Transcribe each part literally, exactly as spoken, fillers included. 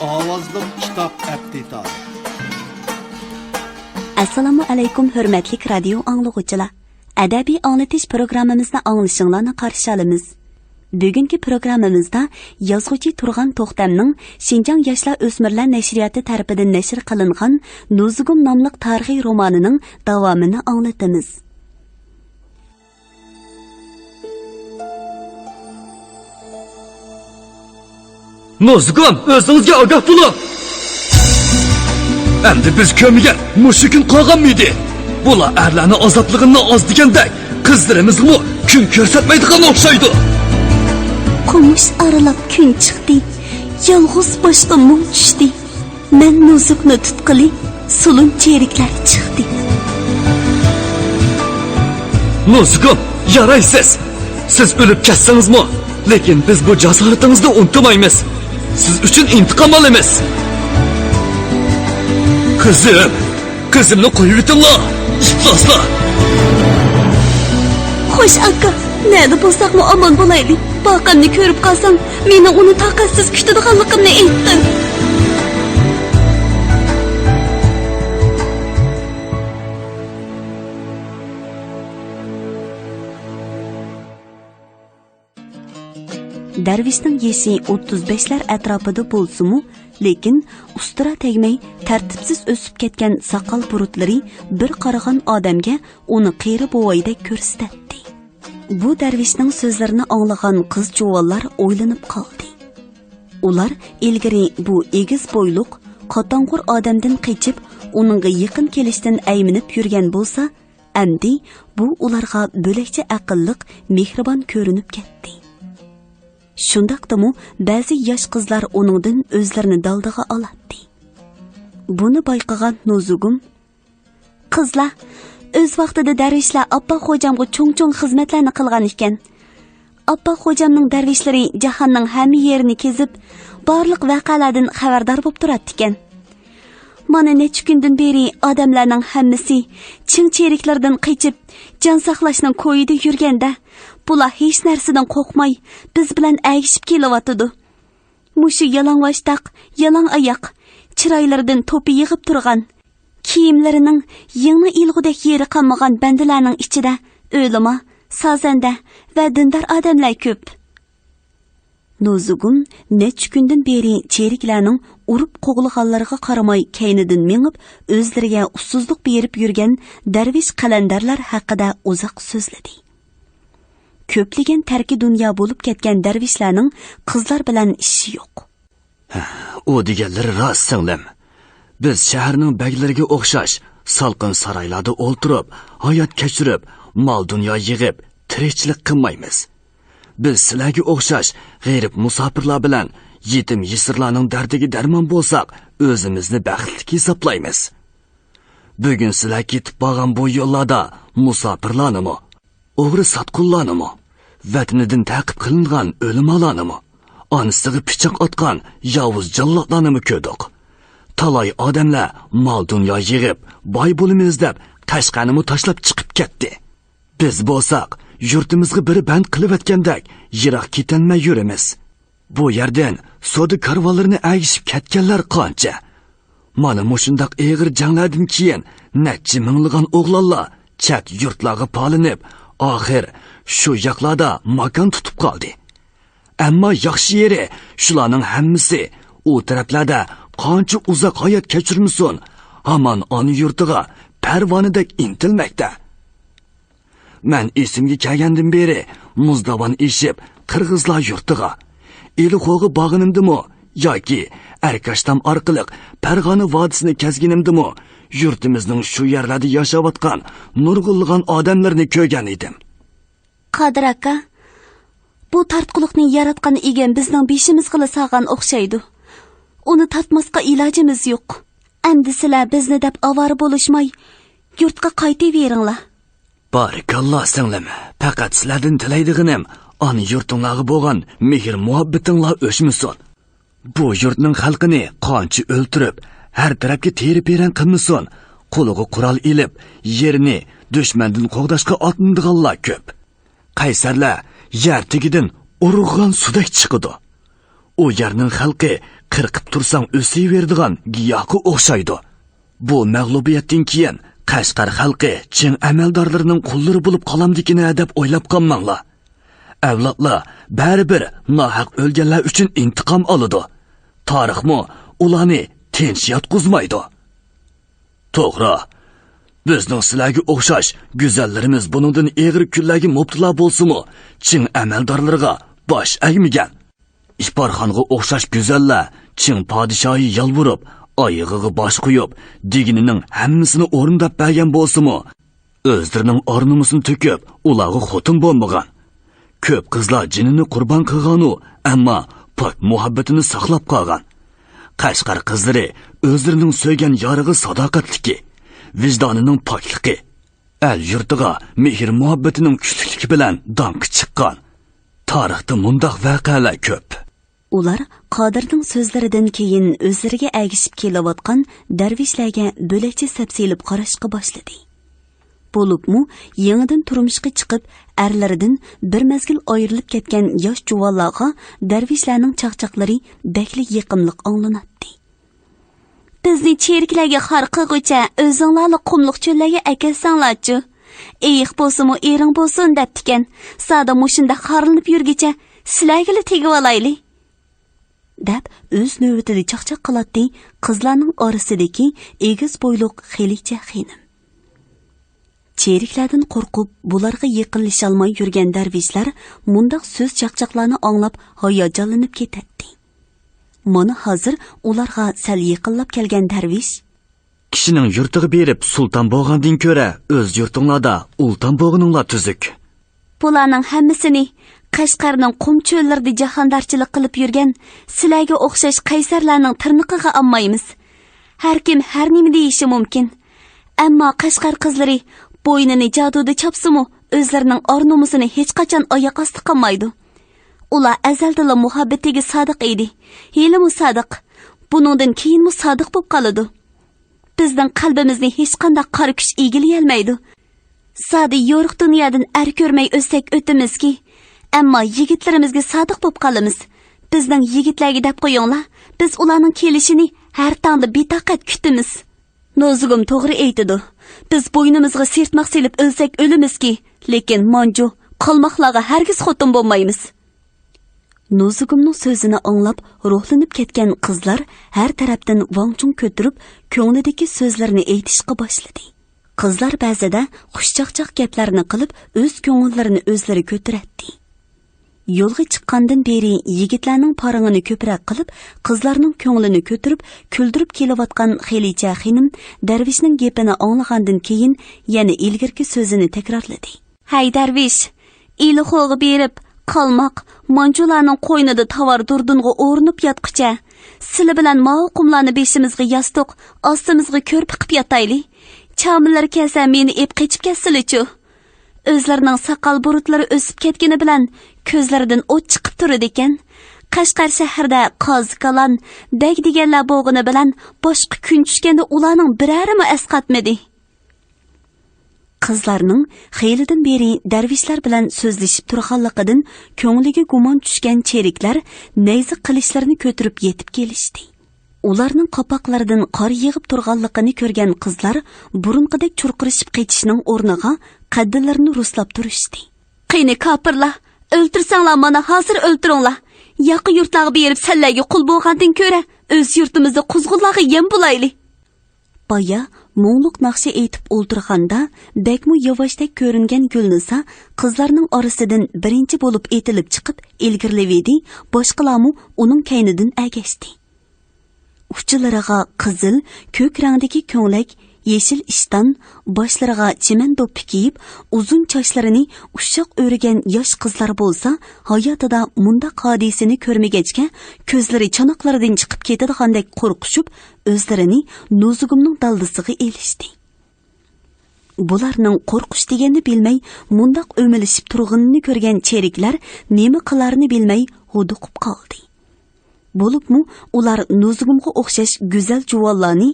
ئاۋازلىق كىتاب ئەپتىتار. ئەسسالامۇ ئەلەيكۇم، ھۆرمەتلىك رادىيو ئاڭلىغۇچىلار! ئەدەبىي ئاڭلىتىش پروگراممىمىزنى ئاڭلىشىڭلارنى قارشى ئالىمىز. بۈگۈنكى پروگراممىمىزدا يازغۇچى تۇرغان توختەمنىڭ شىنجاڭ ياشلار ئۆسمۈرلەر نەشرىياتى تەرىپىدىن نەشر قىلىنغان نوزۇگۇم ناملىق تارىخىي رومانىنىڭ داۋامىنى ئاڭلىتىمىز. نوزۇگۇم، ئۆزىڭىزگە ئاگاھ بولۇڭ! ئەمدى بىز كۆرمىگەن مۇشۇ كۈن قالغانمىدى؟ بۇلار ئەرلەرنىڭ ئازابلىقىنى ئاز دېگەندەك، قىزلىرىمىزغىمۇ كۈن كۆرسەتمەيدىغان ئوخشايدۇ. قومۇش ئارىلاپ كۈن چىقتى، يالغۇز باشقا مۇڭ چۈشتى. مەن نوزۇكنى تۇتقىلى، سولۇن چېرىكلەر چىقتى. نوزۇكۇم، يارايسىز! سىز ئۆلۈپ كەتسىڭىزمۇ، لېكىن بىز بۇ جاسارىتىڭىزنى ئۇنتۇمايمىز. سىز ئۈچۈن ئىنتىقام ئالىمىز. قىزىم، قىزىمنى قويۇۋېتىڭلار، ئىپلاسلار! خوش ئاكا، نەدە بولساقمۇ ئامان بولايلى. باقامنى كۆرۈپ قالساڭ، مېنىڭ ئۇنى تاقەتسىز كۈتىدىغانلىقىمنى ئېيتقىن. دەرۋىشنىڭ يېشى ئوتتۇز بەشلەر ئەتراپىدا بولسىمۇ، لېكىن ئۇستىرا تەگمەي، تەرتىپسىز ئۆسۈپ كەتكەن ساقال بۇرۇتلىرى بىر قارىغان ئادەمگە ئۇنى قېرى بوۋايدەك كۆرسىتەتتى. بۇ دەرۋىشنىڭ سۆزلىرىنى ئاڭلىغان قىز-جۇۋانلار ئويلىنىپ قالدى. ئۇلار ئىلگىرى بۇ ئېگىز بويلۇق، قاتاڭغۇر ئادەمدىن قېچىپ، ئۇنىڭغا يېقىن كېلىشتىن ئەيمىنىپ يۈرگەن بولسا، ئەمدى بۇ ئۇلارغا بۆلەكچە ئەقىللىق، مېھرىبان كۆرۈنۈپ كەتتى. شۇنداقتىمۇ بەزى ياش قىزلار ئۇنىڭدىن ئۆزلىرىنى دالدىغا ئالاتتى. بۇنى بايقىغان نوزۇگۇم، قىزلار، ئۆز ۋاقتىدا دەرۋىشلەر ئاپپاق خوجامغا چوڭ-چوڭ خىزمەتلەرنى قىلغان ئىكەن. ئاپپاق خوجامنىڭ دەرۋىشلىرى جاھاننىڭ ھەممە يېرىنى كېزىپ، بارلىق ۋەقەلەردىن خەۋەردار بولۇپ تۇراتتىكەن. مانا نەچچە كۈندىن بېرى ئادەملەرنىڭ ھەممىسى چىڭ چېرىكلىرىدىن قېچىپ، جان ساقلاشنىڭ كويىدا يۈرگەندە، بۇلار ھېچ نەرسىدىن قورقماي، بىز بىلەن ئەگىشىپ كېلىۋاتىدۇ. مۇشۇ يالاڭۋاشتاق، يالاڭ ئاياق، چىرايلىرىدىن توپا يېغىپ تۇرغان، كىيىملىرىنىڭ يىڭنە ئىلغۇدەك يېرى قالمىغان بەندىلەرنىڭ ئىچىدە ئۆلىما، سازەندە ۋە دىندار ئادەملەر كۆپ. نوزۇگۇم نەچچە كۈندىن بېرى چېرىكلەرنىڭ ئۇرۇپ قوغلىغانلىرىغا قارىماي كەينىدىن مېڭىپ، ئۆزلىرىگە ئۇسسۇزلۇق بېرىپ يۈرگەن دەرۋىش قەلەندەرلەر ھەققىدە ئۇزاق سۆزلىدى. كۆپلىگەن تەركى دۇنيا بولۇپ كەتكەن دەرۋىشلەرنىڭ قىزلار بىلەن ئىشى يوق. ئۇ دېگەنلىرى راست، سىڭلىم. بىز شەھەرنىڭ بەگلىرىگە ئوخشاش سالقىن سارايلاردا ئولتۇرۇپ، ھايات كەچۈرۈپ، مال-دۇنيا يىغىپ، تىرىكچىلىك قىلمايمىز. بىز سىلەرگە ئوخشاش غېرىب مۇساپىرلار بىلەن يېتىم-يېسىرلارنىڭ دەردىگە دەرمان بولساق، ئۆزىمىزنى بەختلىك ھېسابلايمىز. بۈگۈن سىلەر كېتىپ بارغان بۇ يوللاردا مۇساپىرلارنىمۇ، ئوغرى-ساتقۇنلارنىمۇ، ۋەتىنىدىن تەقىپ قىلىنغان ئۆلىمالارنىمۇ، ئانىسىغا پىچاق ئاتقان ياۋۇز جاللاتلارنىمۇ كۆردۇق. تالاي ئادەملەر مال-دۇنيا يىغىپ، باي بولىمىز دەپ، قەشقەرنىمۇ تاشلاپ چىقىپ كەتتى. بىز بولساق، يۇرتىمىزغا بىرى بەند قىلىۋەتكەندەك، يىراق كېتەلمەي يۈرىمىز. بۇ يەردىن سودا كارۋانلىرىنى ئەگىشىپ كەتكەنلەر قانچە؟ مانا مۇشۇنداق ئېغىر جەڭلەردىن كېيىن نەچچە مىڭلىغان ئوغلانلار چەت يۇرتلارغا پالىنىپ، ئاخىر شۇ ياقلاردا ماكان تۇتۇپ قالدى. ئەمما ياخشى يېرى، شۇلارنىڭ ھەممىسى ئۇ تەرەپلەردە قانچە ئۇزاق ھايات كەچۈرمىسۇن، ھامان ئانا يۇرتىغا پەرۋانىدەك ئىنتىلمەكتە. مەن ئېسىمگە كەلگەندىن بېرى مۇزداۋان ئېشىپ، قىرغىزلار يۇرتىغا، ئىلىخوغا بارغىنىمدىمۇ ياكى ئەركاشتام ئارقىلىق پەرغانە ۋادىسىنى كەزگىنىمدىمۇ، يۇرتىمىزنىڭ شۇ يەرلەردە ياشاۋاتقان نۇرغۇنلىغان ئادەملىرىنى كۆرگەن ئىدىم. قادىر ئاكا، بۇ تارتقۇلۇقنى ياراتقان ئىگەم بىزنىڭ بېشىمىزغىلا سالغان ئوخشايدۇ. ئۇنى تارتماسقا ئىلاجىمىز يوق. ئەمدى سىلەر بىزنى دەپ ئاۋارە بولۇشماي، يۇرتقا قايتىۋېرىڭلار. بارىكاللا، سىڭلىم. پەقەت سىلەردىن تىلەيدىغىنىم، ئانا يۇرتۇڭلارغا بولغان مېھىر-مۇھەببىتىڭلار ئۆچمىسۇن. بۇ يۇرتنىڭ خەلقىنى قانچە ئۆلتۈرۈپ، ھەر تەرەپكە تېرە-پېرەڭ قىلمىسۇن، قولىغا قورال ئېلىپ، يېرىنى دۈشمەندىن قوغداشقا ئاتلىنىدىغانلار كۆپ. قەيسەرلەر يەر تېگىدىن ئۇرغان سۇدەك چىقىدۇ. ئۇ يەرنىڭ خەلقى قىرقىپ تۇرساڭ ئۆسۈۋېرىدىغان گىياھقا ئوخشايدۇ. بۇ مەغلۇبىيەتتىن كېيىن قەشقەر خەلقى چىڭ ئەمەلدارلىرىنىڭ قۇللىرى بولۇپ قالامدىكىنە دەپ ئويلاپ قالماڭلار. ئەۋلادلار بەرىبىر ناھەق ئۆلگەنلەر ئۈچۈن ئىنتىقام ئالىدۇ. تارىخمۇ ئۇلارنى تىنچ ياتقۇزمايدۇ. توغرا، بىزنىڭ سىلەرگە ئوخشاش گۈزەللىرىمىز بۇنىڭدىن ئېغىر كۈنلەرگە مۇپتىلا بولسىمۇ، چىڭ ئەمەلدارلىرىغا باش ئەگمىگەن. ئىپارخانغا ئوخشاش گۈزەللەر چىڭ پادىشاھى يالۋۇرۇپ، ئايىغىغا باش قويۇپ، دېگىنىنىڭ ھەممىسىنى ئورۇنداپ بەرگەن بولسىمۇ، ئۆزلىرىنىڭ ئار-نومۇسىنى تۆكۈپ، ئۇلارغا خوتۇن بولمىغان. كۆپ قىزلار جېنىنى قۇربان قىلغانۇ، ئەمما پاك مۇھەببىتىنى ساقلاپ قالغان. قەشقەر قىزلىرى ئۆزلىرىنىڭ سۆيگەن يارىغا ساداقەتلىكى، ۋىجدانىنىڭ پاكلىقى، ئەل-يۇرتىغا مېھىر-مۇھەببىتىنىڭ كۈچلۈكلۈكى بىلەن داڭقى چىققان. تارىختا مۇنداق ۋەقەلەر كۆپ. ئۇلار قادىرنىڭ سۆزلىرىدىن كېيىن ئۆزلىرىگە ئەگىشىپ كېلىۋاتقان دەرۋىشلەرگە بۆلەكچە سەپسېلىپ قاراشقا باشلىدى. بولۇپمۇ يېڭىدىن تۇرمۇشقا چىقىپ، ئەرلىرىدىن بىر مەزگىل ئايرىلىپ كەتكەن ياش جۇۋانلارغا دەرۋىشلەرنىڭ چاقچاقلىرى بەكلا يېقىملىق ئاڭلىناتتى. بىزنى چېرىكلەرگە خار قىلغۇچە ئۆزۈڭلارلا قۇملۇق چۆللەرگە ئەكەتسەڭلارچۇ؟ ئېيىق بولسىمۇ ئېرىڭ بولسۇن دەپتىكەن. زادى مۇشۇنداق خارلىنىپ يۈرگۈچە سىلەرگىلا تېگىۋالايلى. دەپ ئۆز نۆۋىتىدە چاقچاق قىلاتتى قىزلارنىڭ ئارىسىدىكى ئېگىز بويلۇق خېلىچە خېنىم. چېرىكلەردىن قورقۇپ، بۇلارغا يېقىنلىشالماي يۈرگەن دەرۋىشلەر مۇنداق سۆز چاقچاقلارنى ئاڭلاپ ھاياجانلىنىپ كېتەتتى. مانا ھازىر ئۇلارغا سەل يېقىنلاپ كەلگەن دەرۋىش، كىشىنىڭ يۇرتىغا بېرىپ سۇلتان بولغاندىن كۆرە، ئۆز يۇرتۇڭلاردا ئۇلتان بولغىنىڭلار تۈزۈك. بۇلارنىڭ ھەممىسىنى قەشقەرنىڭ قۇم چۆللىرىدە جاھاندارچىلىق قىلىپ يۈرگەن سىلەرگە ئوخشاش قەيسەرلەرنىڭ تىرنىقىغا ئالمايمىز. ھەركىم ھەر نېمە دېيىشى مۇمكىن. ئەمما قەشقەر قىزلىرى بوينىنى جادۇدا چاپسىمۇ، ئۆزلىرىنىڭ ئار-نومۇسىنى ھېچقاچان ئاياق ئاستى قىلمايدۇ. ئۇلار ئەزەلدىنلا مۇھەببىتىگە سادىق ئىدى. ھېلىمۇ سادىق. بۇنىڭدىن كېيىنمۇ سادىق بولۇپ قالىدۇ. بىزنىڭ قەلبىمىزنى ھېچقانداق قارا كۈچ ئىگىلىيەلمەيدۇ. زادى يورۇق دۇنيادىن ئەر كۆرمەي ئۆتسەك ئۆتىمىزكى، ئەمما يىگىتلىرىمىزگە سادىق بولۇپ قالىمىز. بىزنىڭ يىگىتلەرگە دەپ قويۇڭلار، بىز ئۇلارنىڭ كېلىشىنى ھەر تاڭدا بىتاقەت كۈتىمىز. نوزۇگۇم توغرا ئېيتىدۇ. بىز بوينىمىزغا سىرتماق سېلىپ ئۆلسەك ئۆلىمىزكى، لېكىن مانجۇ، قالماقلارغا ھەرگىز خوتۇن بولمايمىز. نوزۇگۇمنىڭ سۆزىنى ئاڭلاپ روھلىنىپ كەتكەن قىزلار ھەر تەرەپتىن ۋاڭچۇڭ كۆتۈرۈپ، كۆڭلىدىكى سۆزلىرىنى ئېيتىشقا باشلىدى. قىزلار بەزىدە خۇشچاقچاق گەپلەرنى قىلىپ، ئۆز كۆڭۈللىرىنى ئۆزلىرى كۆتۈرەتتى. يولغا چىققاندىن بېرى يىگىتلەرنىڭ پارىڭىنى كۆپرەك قىلىپ، قىزلارنىڭ كۆڭلىنى كۆتۈرۈپ، كۈلدۈرۈپ كېلىۋاتقان خېلىچە خېنىم دەرۋىشنىڭ گېپىنى ئاڭلىغاندىن كېيىن، يەنە ئىلگىرىكى سۆزىنى تەكرارلىدى. ھەي دەرۋىش، ئىلىخوغا بېرىپ، قالماق، مانجۇلارنىڭ قوينىدا تاۋار دۇردۇنغا ئورىنىپ ياتقۇچە، سىلى بىلەن ماۋۇ قۇملارنى بېشىمىزغا ياستۇق، ئاستىمىزغا كۆرپە قىپ ياتايلى. چامىلىرى كەلسە مېنى ئېپ قېچىپ كەتسىلىچۇ. ئۆزلىرىنىڭ ساقال بۇرۇتلىرى ئۆسۈپ كەتكىنى بىلەن كۆزلىرىدىن ئوت چىقىپ تۇرىدىكەن. قەشقەر شەھىرىدە قازى كالان، بەگ دېگەنلەر بولغىنى بىلەن باشقا كۈن چۈشكەندە ئۇلارنىڭ بىرەرىمۇ ئەسقاتمىدى. قىزلارنىڭ خېلىدىن بېرى دەرۋىشلەر بىلەن سۆزلىشىپ تۇرغانلىقىدىن كۆڭلىگە گۇمان چۈشكەن چېرىكلەر نەيزە قىلىچلىرىنى كۆتۈرۈپ يېتىپ كېلىشتى. ئۇلارنىڭ قاپاقلىرىدىن قار يېغىپ تۇرغانلىقىنى كۆرگەن قىزلار بۇرۇنقىدەك چۇرقىرىشىپ قېچىشنىڭ ئورنىغا قەددىلىرىنى رۇسلاپ تۇرۇشتى. قېنى كاپىرلار، ئۆلتۈرسەڭلار مانا ھازىر ئۆلتۈرۈڭلار. ياقا يۇرتلارغا بېرىپ سەللەرگە قۇل بولغاندىن كۆرە، ئۆز يۇرتىمىزدا قۇزغۇنلارغا يەم بولايلى. بايا مۇڭلۇق ناخشا ئېيتىپ ئولتۇرغاندا، بەكمۇ ياۋاشتەك كۆرۈنگەن گۈلنىسا قىزلارنىڭ ئارىسىدىن بىرىنچى بولۇپ ئېتىلىپ چىقىپ ئىلگىرىلىۋىدى، باشقىلارمۇ ئۇنىڭ كەينىدىن ئەگەشتى. ئۇچىلىرىغا قىزىل، كۆك رەڭدىكى كۆڭلەك، يېشىل ئىشتان، باشلىرىغا چىمەن دوپپا كىيىپ، ئۇزۇن چاچلىرىنى ئۇششاق ئۆرىگەن ياش قىزلار بولسا، ھاياتىدا مۇنداق ھادىسىنى كۆرمىگەچكە، كۆزلىرى چاناقلىرىدىن چىقىپ كېتىدىغاندەك قورقۇشۇپ، ئۆزلىرىنى نوزۇگۇمنىڭ دالدىسىغا ئېلىشتى. بۇلارنىڭ قورقۇش دېگەننى بىلمەي، مۇنداق ئۆمىلىشىپ تۇرغىنىنى كۆرگەن چېرىكلەر نېمە قىلارىنى بىلمەي ھودۇقۇپ قالدى. بولۇپمۇ ئۇلار نۇزۇگۇمغا ئوخشاش گۈزەل جۇۋانلارنى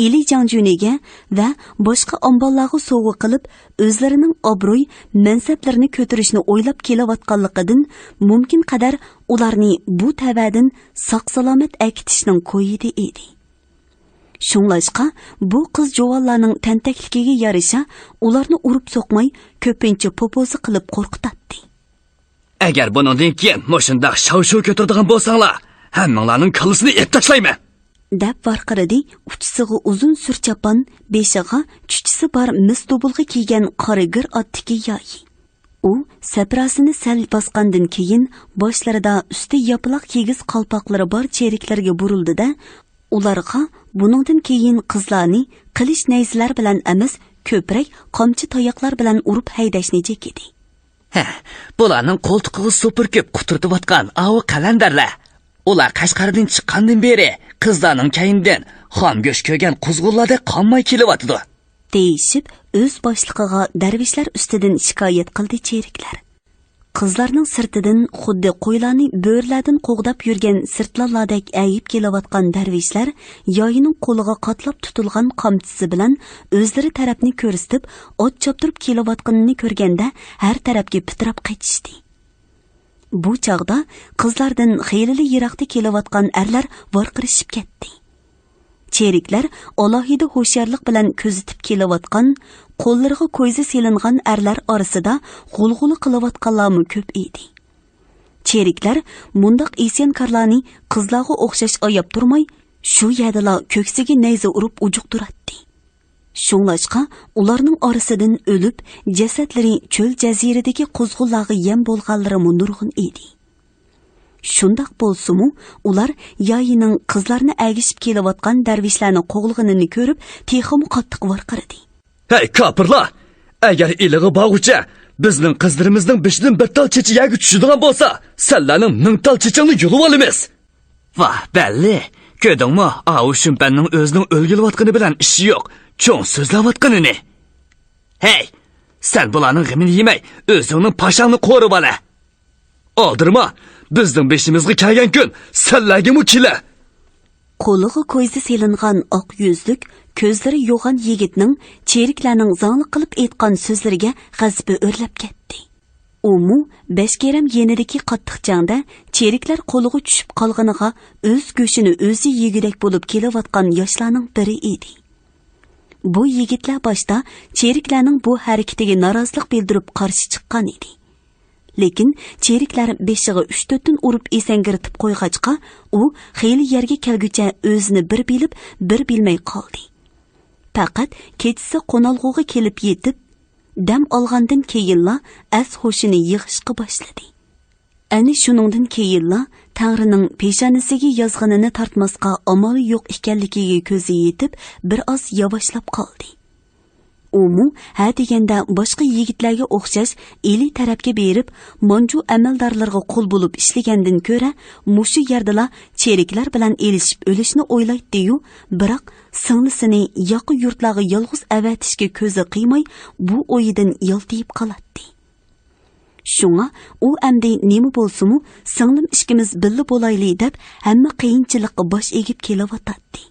ئىلى جاڭجۈنىگە ۋە باشقا ئامباللارغا سوۋغا قىلىپ، ئۆزلىرىنىڭ ئابرۇي، مەنسەپلىرىنى كۆتۈرۈشنى ئويلاپ كېلىۋاتقانلىقىدىن، مۇمكىن قەدەر ئۇلارنى بۇ تەۋەدىن ساق-سالامەت ئەكېتىشنىڭ كويىدا ئىدى. شۇڭلاشقا، بۇ قىز جۇۋانلارنىڭ تەنتەكلىكىگە يارىشا، ئۇلارنى ئۇرۇپ سوقماي، كۆپىنچە پوپوزا قىلىپ قورقۇتاتتى. ئەگەر بۇنىڭدىن كېيىن مۇشۇنداق شاۋشۇ كۆتۈرىدىغان بولساڭلار، ھەممىڭلارنىڭ كاللىسىنى ئېلىپ تاشلايمەن! دەپ ۋارقىرىدى ئۇچىسىغا ئۇزۇن سۈر چاپان، بېشىغا چۈچىسى بار مىس دۇبۇلغا كىيگەن قارا گىر ئاتتىكى يايى. ئۇ سەپراسىنى سەل باسقاندىن كېيىن، باشلىرىدا ئۈستى ياپىلاق كىگىز قالپاقلىرى بار چېرىكلەرگە بۇرۇلدى-دە، ئۇلارغا بۇنىڭدىن كېيىن قىزلارنى قىلىچ نەيزىلەر بىلەن ئەمەس، كۆپرەك قامچا تاياقلار بىلەن ئۇرۇپ ھەيدەشنى جېكىدى. ھە، بۇلارنىڭ قولتۇقىغا سوپۇركۆپ قۇترىتىۋاتقان ئاۋۇ قەلەندەرلەر. ئۇلار قەشقەردىن چىققاندىن بېرى قىزلارنىڭ كەينىدىن خام گۆش كۆرگەن قۇزغۇنلاردەك قانماي كېلىۋاتىدۇ. دېيىشىپ، ئۆز باشلىقىغا دەرۋىشلەر ئۈستىدىن شىكايەت قىلدى چېرىكلەر. قىزلارنىڭ سىرتىدىن خۇددى قويلارنى بۆرىلەردىن قوغداپ يۈرگەن سىرتلانلاردەك ئەگىپ كېلىۋاتقان دەرۋىشلەر يايىنىڭ قولىغا قاتلاپ تۇتۇلغان قامچىسى بىلەن ئۆزلىرى تەرەپنى كۆرسىتىپ، ئات چاپتۇرۇپ كېلىۋاتقىنىنى كۆرگەندە، ھەر تەرەپكە پىتىراپ قېچىشتى. بۇ چاغدا قىزلاردىن خېلىلا يىراقتا كېلىۋاتقان ئەرلەر ۋارقىرىشىپ كەتتى. چېرىكلەر ئالاھىدە ھوشيارلىق بىلەن كۆزىتىپ كېلىۋاتقان، قوللىرىغا كويزا سېلىنغان ئەرلەر ئارىسىدا غۇلغۇلا قىلىۋاتقانلارمۇ كۆپ ئىدى. چېرىكلەر مۇنداق ئىسيانكارلارنى قىزلارغا ئوخشاش ئاياپ تۇرماي، شۇ يەردىلا كۆكسىگە نەيزە ئۇرۇپ ئۇجۇقتۇراتتى. شۇڭلاشقا، ئۇلارنىڭ ئارىسىدىن ئۆلۈپ، جەسەتلىرى چۆل جەزىرىدىكى قۇزغۇنلارغا يەم بولغانلىرىمۇ نۇرغۇن ئىدى. شۇنداق بولسىمۇ، ئۇلار يايىنىڭ قىزلارنى ئەگىشىپ كېلىۋاتقان دەرۋىشلەرنى قوغلىغىنىنى كۆرۈپ، تېخىمۇ قاتتىق ۋارقىرىدى. ھەي، كاپىرلار! ئەگەر ئىلىغا بارغۇچە بىزنىڭ قىزلىرىمىزنىڭ بېشىدىن بىر تال چېچى يەرگە چۈشىدىغان بولسا، سەنلەرنىڭ مىڭ تال چېچىڭنى يۇلۇۋالىمىز! ۋاھ، بەللى! كۆردۈڭمۇ، ئاۋۇ شۈمپەننىڭ ئۆزىنىڭ ئۆلگىلىۋاتقىنى بىلەن ئىشى يوق، چوڭ سۆزلەۋاتقىنىنى! ھەي، سەن بۇلارنىڭ غېمىنى يېمەي، ئۆزۈڭنىڭ پاشاڭنى قورۇۋالە! ئالدىرىما، بىزنىڭ بېشىمىزغا كەلگەن كۈن سەنلەرگىمۇ كېلە! قولىغا كويزا سېلىنغان ئاق يۈزلۈك، كۆزلىرى يوغان يىگىتنىڭ چېرىكلەرنىڭ زاڭلىق قىلىپ ئېيتقان سۆزلىرىگە غەزىپى ئۆرلەپ كەتتى. ئۇمۇ بەشكېرەم يېنىدىكى قاتتىق جەڭدە چېرىكلەر قولىغا چۈشۈپ قالغىنىغا ئۆز گۆشىنى ئۆزى يېگۈدەك بولۇپ كېلىۋاتقان ياشلارنىڭ بىرى ئىدى. بۇ يىگىتلەر باشتا چېرىكلەرنىڭ بۇ ھەرىكىتىگە نارازىلىق بىلدۈرۈپ قارشى چىققان ئىدى. لېكىن چېرىكلەر بېشىغا ئۈچ-تۆتتىن ئۇرۇپ ئېسەڭگىرىتىپ قويغاچقا، ئۇ خېلى يەرگە كەلگۈچە ئۆزىنى بىر بىلىپ، بىر بىلمەي قالدى. پەقەت كېچىسى قونالغۇغا كېلىپ يېتىپ، دەم ئالغاندىن كېيىنلا ئەس-ھوشىنى يىغىشقا باشلىدى. ئەنە شۇنىڭدىن كېيىنلا تەڭرىنىڭ پېشانىسىگە يازغىنىنى تارتماسقا ئامالى يوق ئىكەنلىكىگە كۆزى يېتىپ، بىر ئاز ياۋاشلاپ قالدى. ئۇمۇ ھە دېگەندە باشقا يىگىتلەرگە ئوخشاش ئىلى تەرەپكە بېرىپ، مانجۇ ئەمەلدارلىرىغا قۇل بولۇپ ئىشلىگەندىن كۆرە، مۇشۇ يەردىلا چېرىكلەر بىلەن ئېلىشىپ ئۆلۈشنى ئويلايتتى-يۇ، بىراق سىڭلىسىنى ياقا يۇرتلارغا يالغۇز ئەۋەتىشكە كۆزى قىيماي، بۇ ئويىدىن يالتىيىپ قالاتتى. شۇڭا ئۇ ئەمدى نېمە بولسىمۇ، سىڭلىم ئىككىمىز بىللە بولايلى دەپ، ھەممە قىيىنچىلىققا باش ئېگىپ كېلىۋاتاتتى.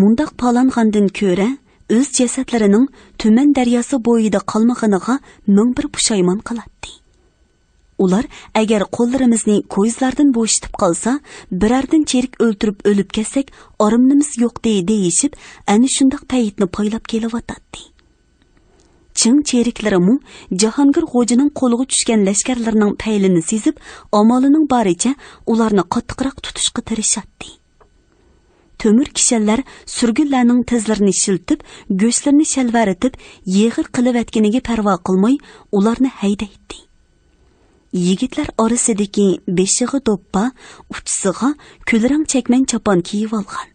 مۇنداق پالانغاندىن كۆرە، ئۆز جەسەتلىرىنىڭ تۈمەن دەرياسى بويىدا قالمىغىنىغا مىڭ بىر پۇشايمان قىلاتتى. ئۇلار ئەگەر قوللىرىمىزنى كويزىلاردىن بوشىتىپ قالسا، بىرەردىن چېرىك ئۆلتۈرۈپ ئۆلۈپ كەتسەك، ئارامىمىز يوقتى دېيىشىپ، ئەنە شۇنداق پەيتنى پايلاپ كېلىۋاتاتتى. چىڭ چېرىكلىرىمۇ جاھانگىر غوجىنىڭ قولىغا چۈشكەن لەشكەرلىرىنىڭ پەيلىنى سېزىپ، ئامالىنىڭ بارىچە ئۇلارنى قاتتىقراق تۇتۇشقا تىرىشاتتى. تۆمۈر كىشەنلەر سۈرگۈنلەرنىڭ تىزلىرىنى شىلتىپ، گۆشلىرىنى شەلۋەرىتىپ، يېغىر قىلىۋەتكىنىگە پەرۋا قىلماي، ئۇلارنى ھەيدەيتتى. يىگىتلەر ئارىسىدىكى بېشىغا دوپپا، ئۇچىسىغا كۈلرەڭ چەكمەن چاپان كىيىۋالغان،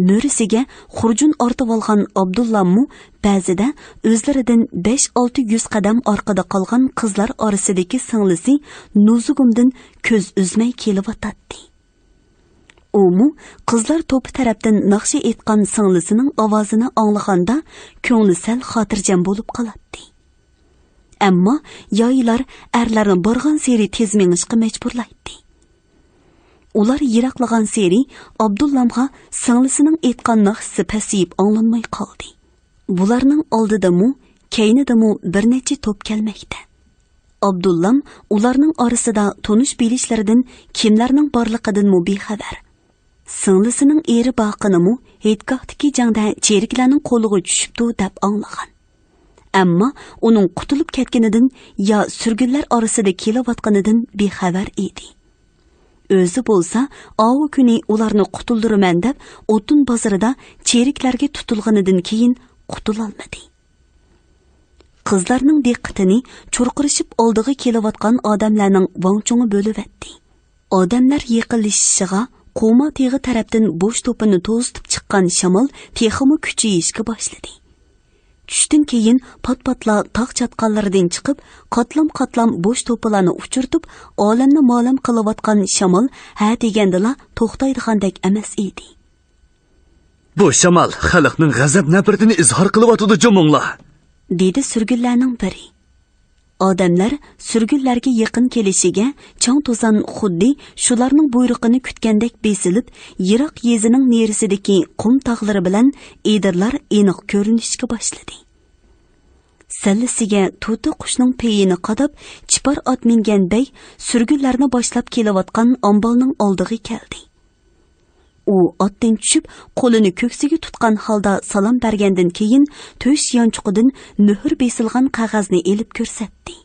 مۈرىسىگە خۇرجۇن ئارتىۋالغان ئابدۇللاممۇ بەزىدە ئۆزلىرىدىن بەش-ئالتە يۈز قەدەم ئارقىدا قالغان قىزلار ئارىسىدىكى سىڭلىسى نۇزۇگۇمدىن كۆز ئۈزمەي كېلىۋاتاتتى. ئۇمۇ قىزلار توپى تەرەپتىن ناخشا ئېيتقان سىڭلىسىنىڭ ئاۋازىنى ئاڭلىغاندا، كۆڭلى سەل خاتىرجەم بولۇپ قالاتتى. ئەمما يايىلار ئەرلەرنى بارغانسېرى تېز مېڭىشقا مەجبۇرلايتتى. ئۇلار يىراقلىغانسېرى ئابدۇللامغا سىڭلىسىنىڭ ئېيتقان ناخشىسى پەسىيىپ ئاڭلانماي قالدى. بۇلارنىڭ ئالدىدىمۇ، كەينىدىمۇ بىر نەچچە توپ كەلمەكتە. ئابدۇللام ئۇلارنىڭ ئارىسىدا تونۇش بىلىشلىرىدىن كىملەرنىڭ بارلىقىدىنمۇ بىخەۋەر. سىڭلىسىنىڭ ئېرى باقىنىمۇ ھېيتگاھتىكى جەڭدە چېرىكلەرنىڭ قولىغا چۈشۈپتۇ دەپ ئاڭلىغان. ئەمما ئۇنىڭ قۇتۇلۇپ كەتكىنىدىن يا سۈرگۈنلەر ئارىسىدا كېلىۋاتقىنىدىن بىخەۋەر ئىدى. ئۆزى بولسا ئاۋۇ كۈنى ئۇلارنى قۇتۇلدۇرىمەن دەپ ئوتۇن بازىرىدا چېرىكلەرگە تۇتۇلغىنىدىن كېيىن قۇتۇلالمىدى. قىزلارنىڭ دىققىتىنى چۇرقىرىشىپ ئالدىغا كېلىۋاتقان ئادەملەرنىڭ ۋاڭچۇڭى بۆلۈۋەتتى. ئادەملەر يېقىنلىشىشىغا قوما تېغى تەرەپتىن بوش توپىنى توزۇتۇپ چىققان شامال تېخىمۇ كۈچىيىشكە باشلىدى. چۈشتىن كېيىن پات-پاتلا تاغ چاتقاللىرىدىن چىقىپ، قاتلام-قاتلام بوش توپىلارنى ئۇچۇرتۇپ، ئالەمنى مالەم قىلىۋاتقان شامال ھە دېگەندىلا توختايدىغاندەك ئەمەس ئىدى. بۇ شامال خەلقنىڭ غەزەپ-نەپرىتىنى ئىزھار قىلىۋاتىدۇ جۇمۇڭلار، دېدى سۈرگۈنلەرنىڭ بىرى. ئادەملەر سۈرگۈنلەرگە يېقىن كېلىشىگە، چاڭ-توزان خۇددى شۇلارنىڭ بۇيرۇقىنى كۈتكەندەك بېسىلىپ، يىراق يېزىنىڭ نېرىسىدىكى قۇم تاغلىرى بىلەن ئېدىرلار ئېنىق كۆرۈنۈشكە باشلىدى. سەللىسىگە توتى قۇشنىڭ پېيىنى قاداپ، چىپار ئات مىنگەن بەگ سۈرگۈنلەرنى باشلاپ كېلىۋاتقان ئامبالنىڭ ئالدىغا كەلدى. ئۇ ئاتتىن چۈشۈپ، قولىنى كۆكسىگە تۇتقان ھالدا سالام بەرگەندىن كېيىن، تۆش يانچۇقىدىن مۆھۈر بېسىلغان قەغەزنى ئېلىپ كۆرسەتتى.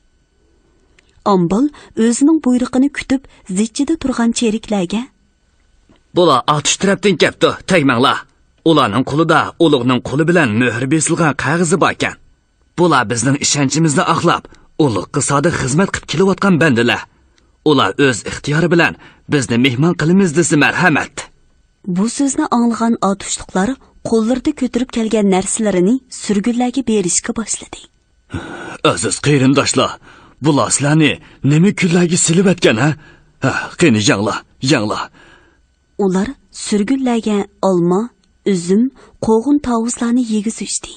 ئامبال ئۆزىنىڭ بۇيرۇقىنى كۈتۈپ، زىچچىدە تۇرغان چېرىكلەرگە، بۇلار ئاتۇش تەرەپتىن كەپتۇ، تەگمەڭلار. ئۇلارنىڭ قولىدا ئۇلۇغنىڭ قولى بىلەن مۆھۈر بېسىلغان قەغىزى باركەن. بۇلار بىزنىڭ ئىشەنچىمىزنى ئاقلاپ، ئۇلۇغقا سادىق خىزمەت قىپ كېلىۋاتقان بەندىلەر. ئۇلار ئۆز ئىختىيارى بىلەن بىزنى مېھمان قىلىمىز دېسە مەرھەمەت. بۇ سۆزنى ئاڭلىغان ئاتۇشلۇقلار قوللىرىدا كۆتۈرۈپ كەلگەن نەرسىلىرىنى سۈرگۈنلەرگە بېرىشكە باشلىدى. ئەزىز قېرىنداشلار، بۇلار سىلەرنى نېمە كۈنلەرگە سېلىۋەتكەن، ھە؟ ھە، قېنى يەڭلار، يەڭلار. ئۇلار سۈرگۈنلەرگە ئالما، ئۈزۈم، قوغۇن-تاۋۇزلارنى يېگۈزۈشتى.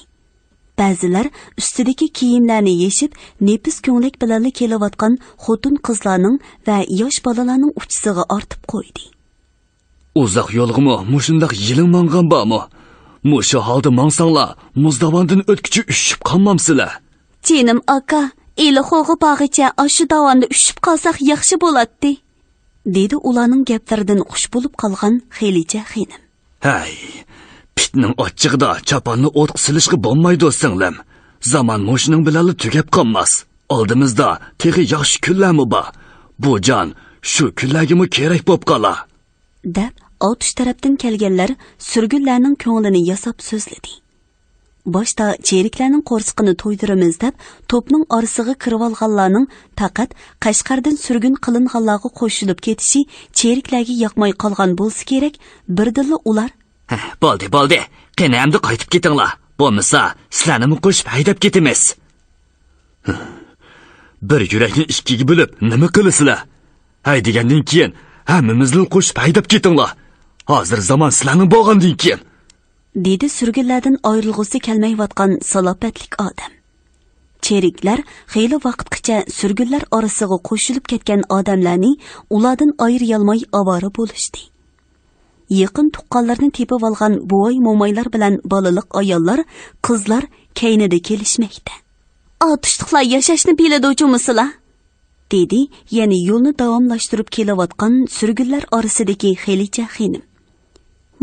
بەزىلەر ئۈستىدىكى كىيىملەرنى يېشىپ، نېپىز كۆڭلەك بىلەنلا كېلىۋاتقان خوتۇن-قىزلارنىڭ ۋە ياش بالىلارنىڭ ئۇچىسىغا ئارتىپ قويدى. ئۇزاق يولغىمۇ مۇشۇنداق يېلىڭ ماڭغان بارمۇ؟ مۇشۇ ھالدا ماڭساڭلار، مۇزداۋاندىن ئۆتكۈچە ئۈششۈپ قالمامسىلەر؟ جېنىم ئاكا، ئىلىخوغا بارغىچە ئاشۇ داۋاندا ئۈششۈپ قالساق ياخشى بولاتتى، دېدى ئۇلارنىڭ گەپلىرىدىن خۇش بولۇپ قالغان خېلىچە خېنىم. ھەي، پىتنىڭ ئاچچىقىدا چاپاننى ئوتقا سېلىشقا بولمايدۇ، سىڭلىم. زامان مۇشۇنىڭ بىلەنلا تۈگەپ قالماس. ئالدىمىزدا تېخى ياخشى كۈنلەرمۇ بار. بۇ جان شۇ كۈنلەرگىمۇ كېرەك بولۇپ قالار. دەپ، ئاتۇش تەرەپتىن كەلگەنلەر سۈرگۈنلەرنىڭ كۆڭلىنى ياساپ سۆزلىدى. باشتا چېرىكلەرنىڭ قورسىقىنى تويدۇرىمىز دەپ، توپنىڭ ئارىسىغا كىرىۋالغانلارنىڭ پەقەت قەشقەردىن سۈرگۈن قىلىنغانلارغا قوشۇلۇپ كېتىشى چېرىكلەرگە ياقماي قالغان بولسا كېرەك، بىردىنلا ئۇلار، ھە، بولدى، بولدى، قېنى ئەمدى قايتىپ كېتىڭلار، بولمىسا سىلەرنىمۇ قوشۇپ ھەيدەپ كېتىمىز. بىر يۈرەكنى ئىككىگە بۆلۈپ نېمە قىلىسىلەر؟ ھەيدىگەندىن كېيىن ھەممىمىزنى قوشۇپ ھەيدەپ كېتىڭلار. ھازىر زامان سىلەرنىڭ بولغاندىن كېيىن. دېدى سۈرگۈنلەردىن ئايرىلغۇسى كەلمەيۋاتقان سالاپەتلىك ئادەم. چېرىكلەر خېلى ۋاقىتقىچە سۈرگۈنلەر ئارىسىغا قوشۇلۇپ كەتكەن ئادەملەرنى ئۇلاردىن ئايرىيالماي ئاۋارە بولۇشتى. يېقىن تۇغقانلىرىنى تېپىۋالغان بوۋاي-مومايلار بىلەن بالىلىق ئاياللار، قىزلار كەينىدە كېلىشمەكتە. ئاتۇشلۇقلار ياشاشنى بىلىدۇ جۇمۇسىلا؟ دېدى يەنە يولنى داۋاملاشتۇرۇپ كېلىۋاتقان سۈرگۈنلەر ئارىسىدىكى خېلىچە خېنىم.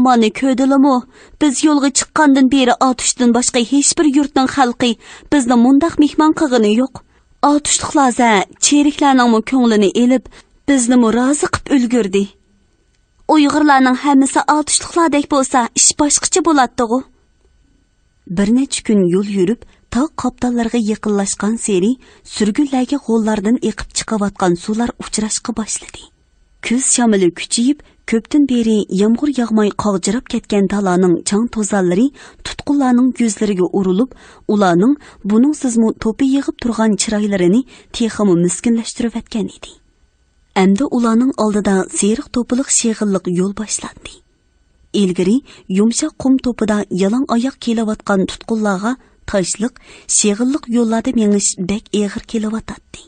مانا كۆردىلىمۇ، بىز يولغا چىققاندىن بېرى ئاتۇشتىن باشقا ھېچبىر يۇرتنىڭ خەلقى بىزنى مۇنداق مېھمان قىلغىنى يوق. ئاتۇشلۇقلار زە چېرىكلەرنىڭمۇ كۆڭلىنى ئېلىپ، بىزنىمۇ رازى قىپ ئۈلگۈردى. ئۇيغۇرلارنىڭ ھەممىسى ئاتۇشلۇقلاردەك بولسا، ئىش باشقىچە بولاتتىغۇ. بىر نەچچە كۈن يول يۈرۈپ، تاغ قاپتاللىرىغا يېقىنلاشقانسېرى سۈرگۈنلەرگە غوللاردىن ئېقىپ چىقىۋاتقان سۇلار ئۇچراشقا باشلىدى. كۈز شامىلى كۈچىيىپ، كۆپتىن بېرى يامغۇر ياغماي قاغجىراپ كەتكەن دالانىڭ چاڭ-توزانلىرى تۇتقۇنلارنىڭ يۈزلىرىگە ئۇرۇلۇپ، ئۇلارنىڭ بۇنىڭسىزمۇ توپا يىغىپ تۇرغان چىرايلىرىنى تېخىمۇ مىسكىنلەشتۈرۈۋەتكەن ئىدى. ئەمدى ئۇلارنىڭ ئالدىدا سېرىق توپىلىق شېغىللىق يول باشلاندى. ئىلگىرى يۇمشاق قۇم توپىدا يالاڭ ئاياق كېلىۋاتقان تۇتقۇنلارغا تاشلىق، شېغىللىق يوللاردا مېڭىش بەك ئېغىر كېلىۋاتاتتى.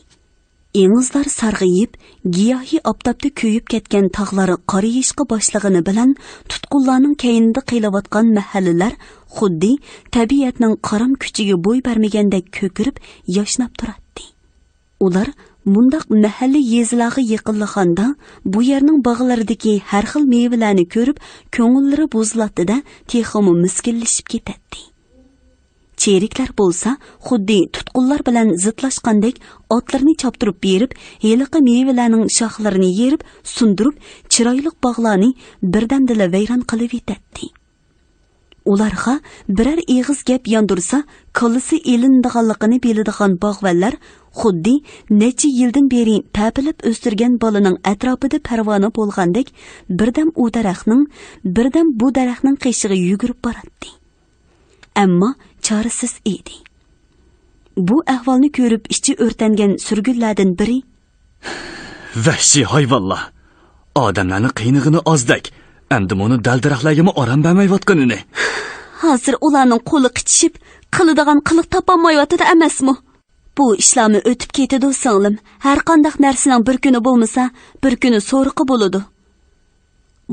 ئېڭىزلار سارغىيىپ، گىياھى ئاپتاپتا كۆيۈپ كەتكەن تاغلار قارىيىشقا باشلىغىنى بىلەن، تۇتقۇنلارنىڭ كەينىدە قېلىۋاتقان مەھەللىلەر خۇددى تەبىئەتنىڭ قارام كۈچىگە بوي بەرمىگەندەك كۆكىرىپ، ياشناپ تۇراتتى. ئۇلار مۇنداق مەھەللە يېزىلارغا يېقىنلىغاندا، بۇ يەرنىڭ باغلىرىدىكى ھەر خىل مېۋىلەرنى كۆرۈپ، كۆڭۈللىرى بۇزۇلاتتى-دە، تېخىمۇ مىسكىنلىشىپ كېتەتتى. چېرىكلەر بولسا خۇددى تۇتقۇنلار بىلەن زىتلاشقاندەك ئاتلىرىنى چاپتۇرۇپ بېرىپ، ھېلىقى مېۋىلەرنىڭ شاخلىرىنى يېرىپ، سۇندۇرۇپ، چىرايلىق باغلارنى بىردەمدىلا ۋەيران قىلىۋېتەتتى. ئۇلارغا بىرەر ئېغىز گەپ ياندۇرسا، كاللىسى ئېلىنىدىغانلىقىنى بىلىدىغان باغۋەنلەر خۇددى نەچچە يىلدىن بېرى پەپىلەپ ئۆستۈرگەن بالىنىڭ ئەتراپىدا پەرۋانە بولغاندەك، بىردەم ئۇ دەرەخنىڭ، بىردەم بۇ دەرەخنىڭ قېشىغا يۈگۈرۈپ باراتتى. ئەمما چارىسىز ئىدى. بۇ ئەھۋالنى كۆرۈپ ئىچى ئۆرتەنگەن سۈرگۈنلەردىن بىرى، ۋەھشىي ھايۋانلار! ئادەملەرنى قىينىغىنى ئازدەك، ئەمدى مۇنۇ دەل-دەرەخلەرگىمۇ ئارام بەرمەيۋاتقىنىنى. ھازىر ئۇلارنىڭ قولى قىچىشىپ، قىلىدىغان قىلىق تاپالمايۋاتىدۇ ئەمەسمۇ؟ بۇ ئىشلارمۇ ئۆتۈپ كېتىدۇ، سىڭلىم. ھەرقانداق نەرسىنىڭ بىر كۈنى بولمىسا، بىر كۈنى سورىقى بولىدۇ.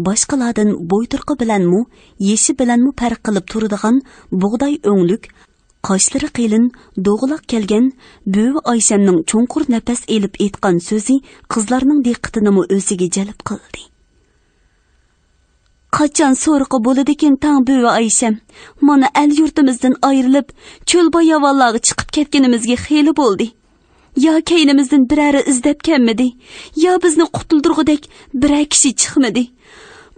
باشقىلاردىن بويتۇرقى بىلەنمۇ، يېشى بىلەنمۇ پەرق قىلىپ تۇرىدىغان بۇغداي ئۆڭلۈك، قاشلىرى قېلىن، دوغىلاق كەلگەن بۈۋى ئايشەمنىڭ چوڭقۇر نەپەس ئېلىپ ئېيتقان سۆزى قىزلارنىڭ دىققىتىنىمۇ ئۆزىگە جەلپ قىلدى. قاچان سورىقى بولىدىكىن تاڭ بۈۋى ئايشەم؟ مانا ئەل-يۇرتىمىزدىن ئايرىلىپ، چۆل-باياۋانلارغا چىقىپ كەتكىنىمىزگە خېلى بولدى. يا كەينىمىزدىن بىرەرى ئىزدەپ كەلمىدى، يا بىزنى قۇتۇلدۇرغۇدەك بىرەر كىشى چىقمىدى.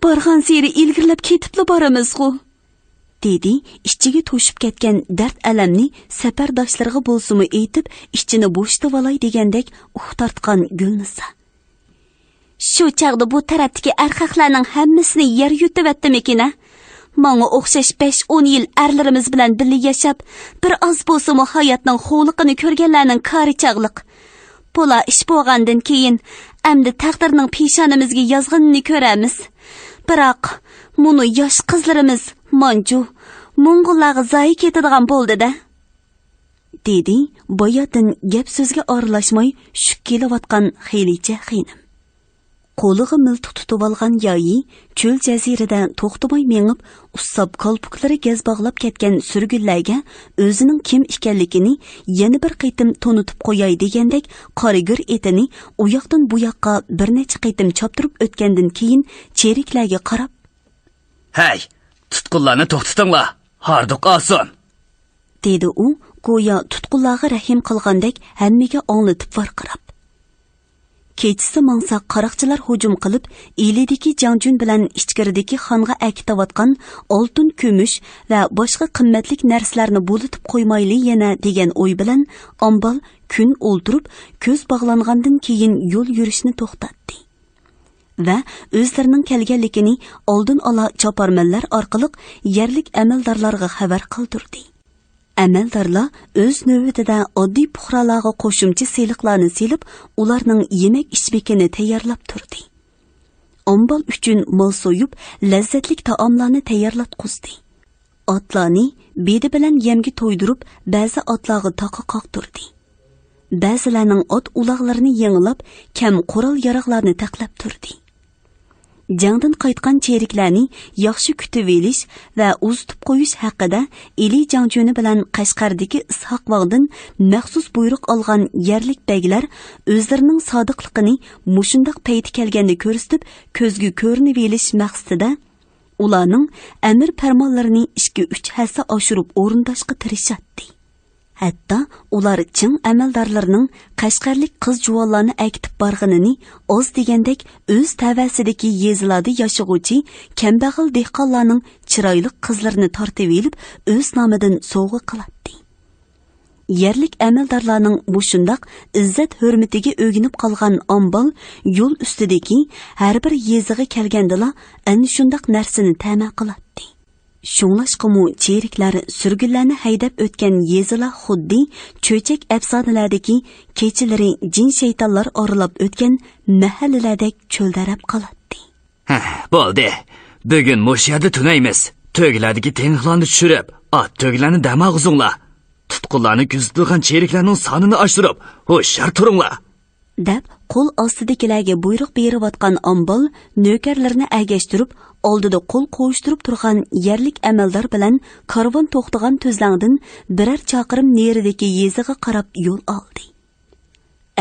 بارغانسېرى ئىلگىرىلەپ كېتىپلا بارىمىزغۇ. دېدى ئىچىگە توشۇپ كەتكەن دەرد-ئەلەمنى سەپەرداشلىرىغا بولسىمۇ ئېيتىپ، ئىچىنى بوشىتىۋالاي دېگەندەك ئۇھ تارتقان گۈلنىسا. شۇ چاغدا بۇ تەرەپتىكى ئەرخەقلەرنىڭ ھەممىسىنى يەر يۇتۇۋەتتىمىكىن ھە؟ ماڭا ئوخشاش بەش-ئون يىل ئەرلىرىمىز بىلەن بىللە ياشاپ، بىر ئاز بولسىمۇ ھاياتنىڭ خوۋلۇقىنى كۆرگەنلەرنىڭ كارى چاغلىق. بۇلار ئىش بولغاندىن كېيىن، ئەمدى تەقدىرنىڭ پېشانىمىزگە يازغىنىنى كۆرەرمىز. بىراق، مۇنۇ ياش قىزلىرىمىز مانجۇ، موڭغۇللارغا زايە كېتىدىغان بولدى-دە. دېدى باياتىن گەپ-سۆزگە ئارىلاشماي چۈشۈپ كېلىۋاتقان خېلىچە خېنىم. قولىغا مىلتىق تۇتۇۋالغان يايى چۆل جەزىرىدە توختىماي مېڭىپ، ئۇسساپ كالپۇكلىرى گەز باغلاپ كەتكەن سۈرگۈنلەرگە ئۆزىنىڭ كىم ئىكەنلىكىنى يەنە بىر قېتىم تونۇتۇپ قوياي دېگەندەك قارا گۈر ئېتىنى ئۇياقتىن بۇياققا بىر نەچچە قېتىم چاپتۇرۇپ ئۆتكەندىن كېيىن چېرىكلەرگە قاراپ، ھەي، تۇتقۇنلارنى توختىتىڭلار، ھاردۇق ئالسۇن! دېدى ئۇ، گويا تۇتقۇنلارغا رەھىم قىلغاندەك ھەممىگە ئاڭلىتىپ ۋارقىراپ. كېچىسى ماڭساق قاراقچىلار ھۇجۇم قىلىپ، ئىلىدىكى جاڭجۈن بىلەن ئىچكىرىدىكى خانغا ئەكېتىۋاتقان ئالتۇن، كۈمۈش ۋە باشقا قىممەتلىك نەرسىلەرنى بۇلىتىپ قويمايلى يەنە دېگەن ئوي بىلەن ئامبال كۈن ئولتۇرۇپ، كۆز باغلانغاندىن كېيىن يول يۈرۈشنى توختاتتى. ۋە ئۆزلىرىنىڭ كەلگەنلىكىنى ئالدىن ئالا چاپارمەنلەر ئارقىلىق يەرلىك ئەمەلدارلارغا خەۋەر قىلدۇردى. ئەمەلدارلار ئۆز نۆۋىتىدە ئاددىي پۇقرالارغا قوشۇمچە سېلىقلارنى سېلىپ، ئۇلارنىڭ يېمەك-ئىچمىكىنى تەييارلاپ تۇردى. ئامبال ئۈچۈن مال سويۇپ، لەززەتلىك تائاملارنى تەييارلاتقۇزدى. ئاتلارنى بېدە بىلەن يەمگە تويدۇرۇپ، بەزى ئاتلارغا تاقا قاقتۇردى. بەزىلەرنىڭ ئات ئۇلاغلىرىنى يېڭىلاپ، كەم قورال-ياراغلارنى تەقلەپ تۇردى. جەڭدىن قايتقان چېرىكلەرنى ياخشى كۈتۈۋېلىش ۋە ئۇزىتىپ قويۇش ھەققىدە ئىلى جاڭجۈنى بىلەن قەشقەردىكى ئىسھاق ۋاڭدىن مەخسۇس بۇيرۇق ئالغان يەرلىك بەگلەر ئۆزلىرىنىڭ سادىقلىقىنى مۇشۇنداق پەيتى كەلگەندە كۆرسىتىپ، كۆزگە كۆرۈنۈۋېلىش مەقسىتىدە، ئۇلارنىڭ ئەمىر پەرمانلىرىنى ئىككى-ئۈچ ھەسسە ئاشۇرۇپ ئورۇنداشقا تىرىشاتتى. ھەتتا ئۇلار چىڭ ئەمەلدارلىرىنىڭ قەشقەرلىك قىز-جۇۋانلارنى ئەكېتىپ بارغىنىنى ئاز دېگەندەك ئۆز تەۋەسىدىكى يېزىلاردا ياشىغۇچى كەمبەغەل دېھقانلارنىڭ چىرايلىق قىزلىرىنى تارتىۋېلىپ ئۆز نامىدىن سوۋغا قىلاتتى. يەرلىك ئەمەلدارلارنىڭ مۇشۇنداق ئىززەت-ھۆرمىتىگە ئۆگىنىپ قالغان ئامبال يول ئۈستىدىكى ھەر بىر يېزىغا كەلگەندىلا ئەنە شۇنداق نەرسىنى تەمە قىلاتتى. شۇڭلاشقىمۇ چېرىكلەر سۈرگۈنلەرنى ھەيدەپ ئۆتكەن يېزىلار خۇددى چۆچەك ئەپسانىلەردىكى كېچىلىرى جىن-شەيتانلار ئارىلاپ ئۆتكەن مەھەللىلەردەك چۆلدەرەپ قالاتتى. ھە، بولدى. بۈگۈن مۇشۇ يەردە تۈنەيمىز. تۆگىلەردىكى تېڭىقلارنى چۈشۈرۈپ، ئات تۆگىلەرنى دەم ئالغۇزۇڭلار. تۇتقۇنلارنى كۆزىتىدىغان چېرىكلەرنىڭ سانىنى ئاشۇرۇپ، ھوشيار تۇرۇڭلار. دەپ، قول ئاستىدىكىلەرگە بۇيرۇق بېرىۋاتقان ئامبال نۆكەرلىرىنى ئەگەشتۈرۈپ، ئالدىدا قول قوۋۇشتۇرۇپ تۇرغان يەرلىك ئەمەلدار بىلەن كارۋان توختىغان تۈزلەڭدىن بىرەر چاقىرىم نېرىدىكى يېزىغا قاراپ يول ئالدى.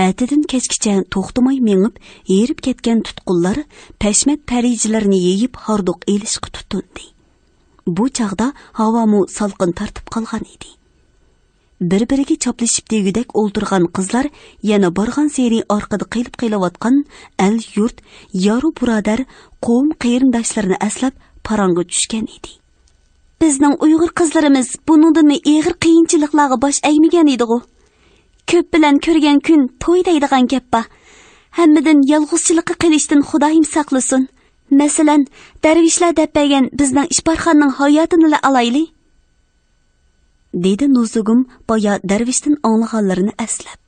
ئەتىدىن كەچكىچە توختىماي مېڭىپ، ھېرىپ كەتكەن تۇتقۇنلار پەشمەت پەرىجىلىرىنى يېيىپ، ھاردۇق ئېلىشقا تۇتۇندى. بۇ چاغدا ھاۋامۇ سالقىن تارتىپ قالغان ئىدى. بىر-بىرىگە چاپلىشىپ دېگۈدەك ئولتۇرغان قىزلار يەنە بارغانسېرى ئارقىدا قېلىپ قېلىۋاتقان ئەل-يۇرت، يارۇ-بۇرادەر، قوۋم-قېرىنداشلىرىنى ئەسلەپ پاراڭغا چۈشكەن ئىدى. بىزنىڭ ئۇيغۇر قىزلىرىمىز بۇنىڭدىنمۇ ئېغىر قىيىنچىلىقلارغا باش ئەگمىگەن ئىدىغۇ. كۆپ بىلەن كۆرگەن كۈن توي دەيدىغان گەپ بار. ھەممىدىن يالغۇزچىلىققا قېلىشتىن خۇدايىم ساقلىسۇن. مەسىلەن، دەرۋىشلەر دەپ بەرگەن بىزنىڭ ئىپارخاننىڭ ھاياتىنىلا ئالايلى. دېدى نۇزۇگۇم بايا دەرۋىشتىن ئاڭلىغانلىرىنى ئەسلەپ.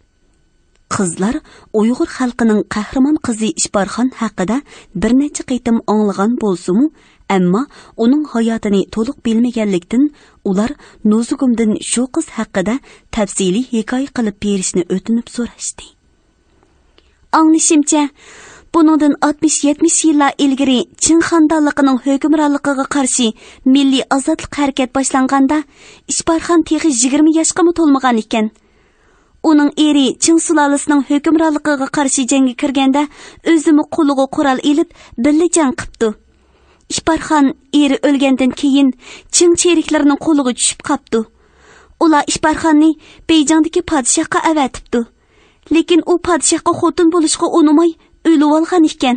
قىزلار ئۇيغۇر خەلقىنىڭ قەھرىمان قىزى ئىپارخان ھەققىدە بىر نەچچە قېتىم ئاڭلىغان بولسىمۇ، ئەمما ئۇنىڭ ھاياتىنى تولۇق بىلمىگەنلىكتىن، ئۇلار نۇزۇگۇمدىن شۇ قىز ھەققىدە تەپسىلىي ھېكايە قىلىپ بېرىشنى ئۆتۈنۈپ سوراشتى. ئاڭلىشىمچە، بۇنىڭدىن ئاتمىش يەتمىش يىللار ئىلگىرى چىڭ خاندانلىقىنىڭ ھۆكۈمرانلىقىغا قارشى مىللىي ئازادلىق ھەرىكەت باشلانغاندا، ئىپارخان تېخى يىگىرمە ياشقىمۇ تولمىغان ئىكەن. ئۇنىڭ ئېرى چىڭ سۇلالىسىنىڭ ھۆكۈمرانلىقىغا قارشى جەڭگە كىرگەندە، ئۆزىمۇ قولىغا قورال ئېلىپ، بىللە جەڭ قىپتۇ. ئىپارخان ئېرى ئۆلگەندىن كېيىن، چىڭ چېرىكلىرىنىڭ قولىغا چۈشۈپ قاپتۇ. ئۇلار ئىپارخاننى بېيجىڭدىكى پادىشاھقا ئەۋەتىپتۇ. لېكىن ئۇ پادىشاھقا خوتۇن بولۇشقا ئۇنىماي، ئۆلۈۋالغان ئىكەن.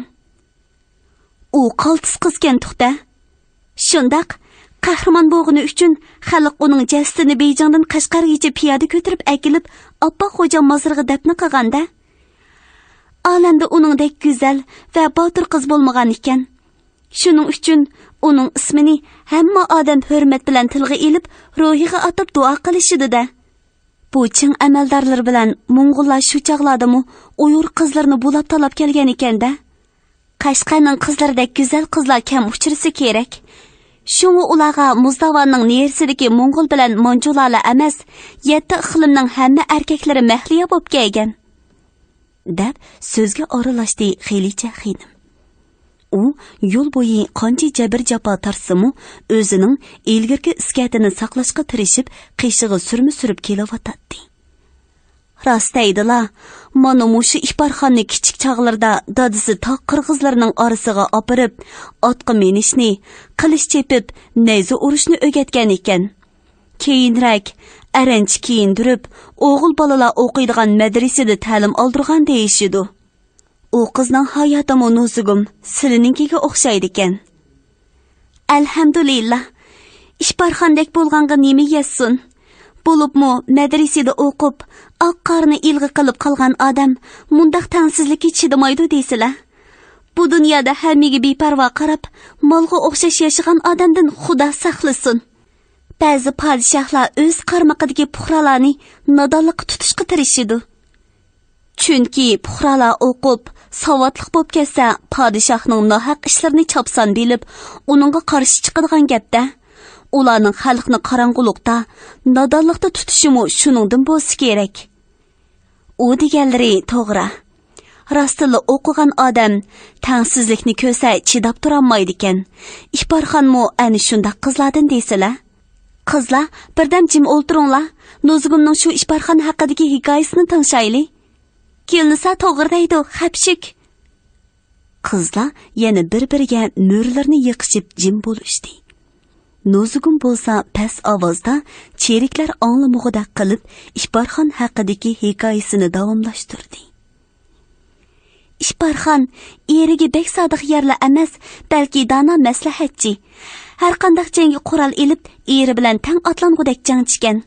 ئۇ قالتىس قىزكەن تۇختا. شۇنداق، قەھرىمان بولغىنى ئۈچۈن خەلق ئۇنىڭ جەسىتىنى بېيجىڭدىن قەشقەرگىچە پىيادە كۆتۈرۈپ ئەكېلىپ، ئاپپاق خوجام مازىرىغا دەپنە قىلغاندا، ئالەمدە ئۇنىڭدەك گۈزەل ۋە باتۇر قىز بولمىغان ئىكەن. شۇنىڭ ئۈچۈن ئۇنىڭ ئىسمىنى ھەممە ئادەم ھۆرمەت بىلەن تىلغا ئېلىپ، روھىغا ئاتاپ دۇئا قىلىشىدۇ-دە. بۇ چىڭ ئەمەلدارلىرى بىلەن موڭغۇللار شۇ چاغلاردىمۇ ئۇيغۇر قىزلىرىنى بۇلاپ تالاپ كەلگەن ئىكەن-دە. قەشقەرنىڭ قىزلىرىدەك گۈزەل قىزلار كەم ئۇچرىسا كېرەك. شۇڭا ئۇلارغا مۇزداۋاننىڭ نېرىسىدىكى موڭغۇل بىلەن مانجۇلارلا ئەمەس، يەتتە ئىقلىمنىڭ ھەممە ئەركەكلىرى مەھلىيا بولۇپ كەلگەن. دەپ سۆزگە ئارىلاشتى خېلىچە خېنىم. ئۇ يول بويى قانچە جەبىر-جاپا تارتسىمۇ، ئۆزىنىڭ ئىلگىرىكى ئىسكەتىنى ساقلاشقا تىرىشىپ، قېشىغا سۈرمە سۈرۈپ كېلىۋاتاتتى. راست دەيدىلا، مانا مۇشۇ ئىپارخاننى كىچىك چاغلىرىدا دادىسى تاغ قىرغىزلىرىنىڭ ئارىسىغا ئاپىرىپ، ئاتقا مىنىشنى، قىلىچ چېپىپ، نەيزە ئۇرۇشنى ئۆگەتكەن ئىكەن. كېيىنرەك ئەرەنچە كىيىندۈرۈپ، ئوغۇل بالىلار ئوقۇيدىغان مەدرىسىدە تەلىم ئالدۇرغان دېيىشىدۇ. ئۇ قىزنىڭ ھاياتىمۇ نۇزۇگۇم سىلىنىڭكىگە ئوخشايدىكەن. ئەلھەمدۇلىللا، ئىپارخاندەك بولغانغا نېمە يەتسۇن؟ بولۇپمۇ مەدرىسىدە ئوقۇپ، ئاق قارنى ئىلغا قىلىپ قالغان ئادەم مۇنداق تەڭسىزلىككە چىدىمايدۇ دەيسىلە. بۇ دۇنيادا ھەممىگە بىپەرۋا قاراپ، مالغا ئوخشاش ياشىغان ئادەمدىن خۇدا ساقلىسۇن. بەزى پادىشاھلار ئۆز قارمىقىدىكى پۇقرالارنى نادانلىققا تۇتۇشقا تىرىشىدۇ. چۈنكى پۇقرالار ئوقۇپ، ساۋاتلىق بولۇپ كەتسە، پادىشاھنىڭ ناھەق ئىشلىرىنى چاپسان بىلىپ، ئۇنىڭغا قارشى چىقىدىغان گەپتە. ئۇلارنىڭ خەلقنى قاراڭغۇلۇقتا، نادانلىقتا تۇتۇشىمۇ شۇنىڭدىن بولسا كېرەك. ئۇ دېگەنلىرى توغرا. راستتىنلا ئوقۇغان ئادەم تەڭسىزلىكنى كۆرسە چىداپ تۇرالمايدىكەن. ئىپارخانمۇ ئەنە شۇنداق قىزلاردىن دېسىلە. قىزلار، بىردەم جىم ئولتۇرۇڭلار. نۇزۇگۇمنىڭ شۇ ئىپارخان ھەققىدىكى ھېكايىسىنى تىڭشايلى. كېلىنسا توغرا دەيدۇ، خەپشىك. قىزلار يەنە بىر-بىرىگە مۈرىلىرىنى يېقىشىپ جىم بولۇشتى. نۇزۇگۇم بولسا پەس ئاۋازدا چېرىكلەر ئاڭلىمىغۇدەك قىلىپ، ئىپارخان ھەققىدىكى ھېكايىسىنى داۋاملاشتۇردى. ئىپارخان ئېرىگە بەك سادىق يارلا ئەمەس، بەلكى دانا مەسلىھەتچى. ھەرقانداق جەڭگە قورال ئېلىپ، ئېرى بىلەن تەڭ ئاتلانغۇدەك جەڭچىكەن.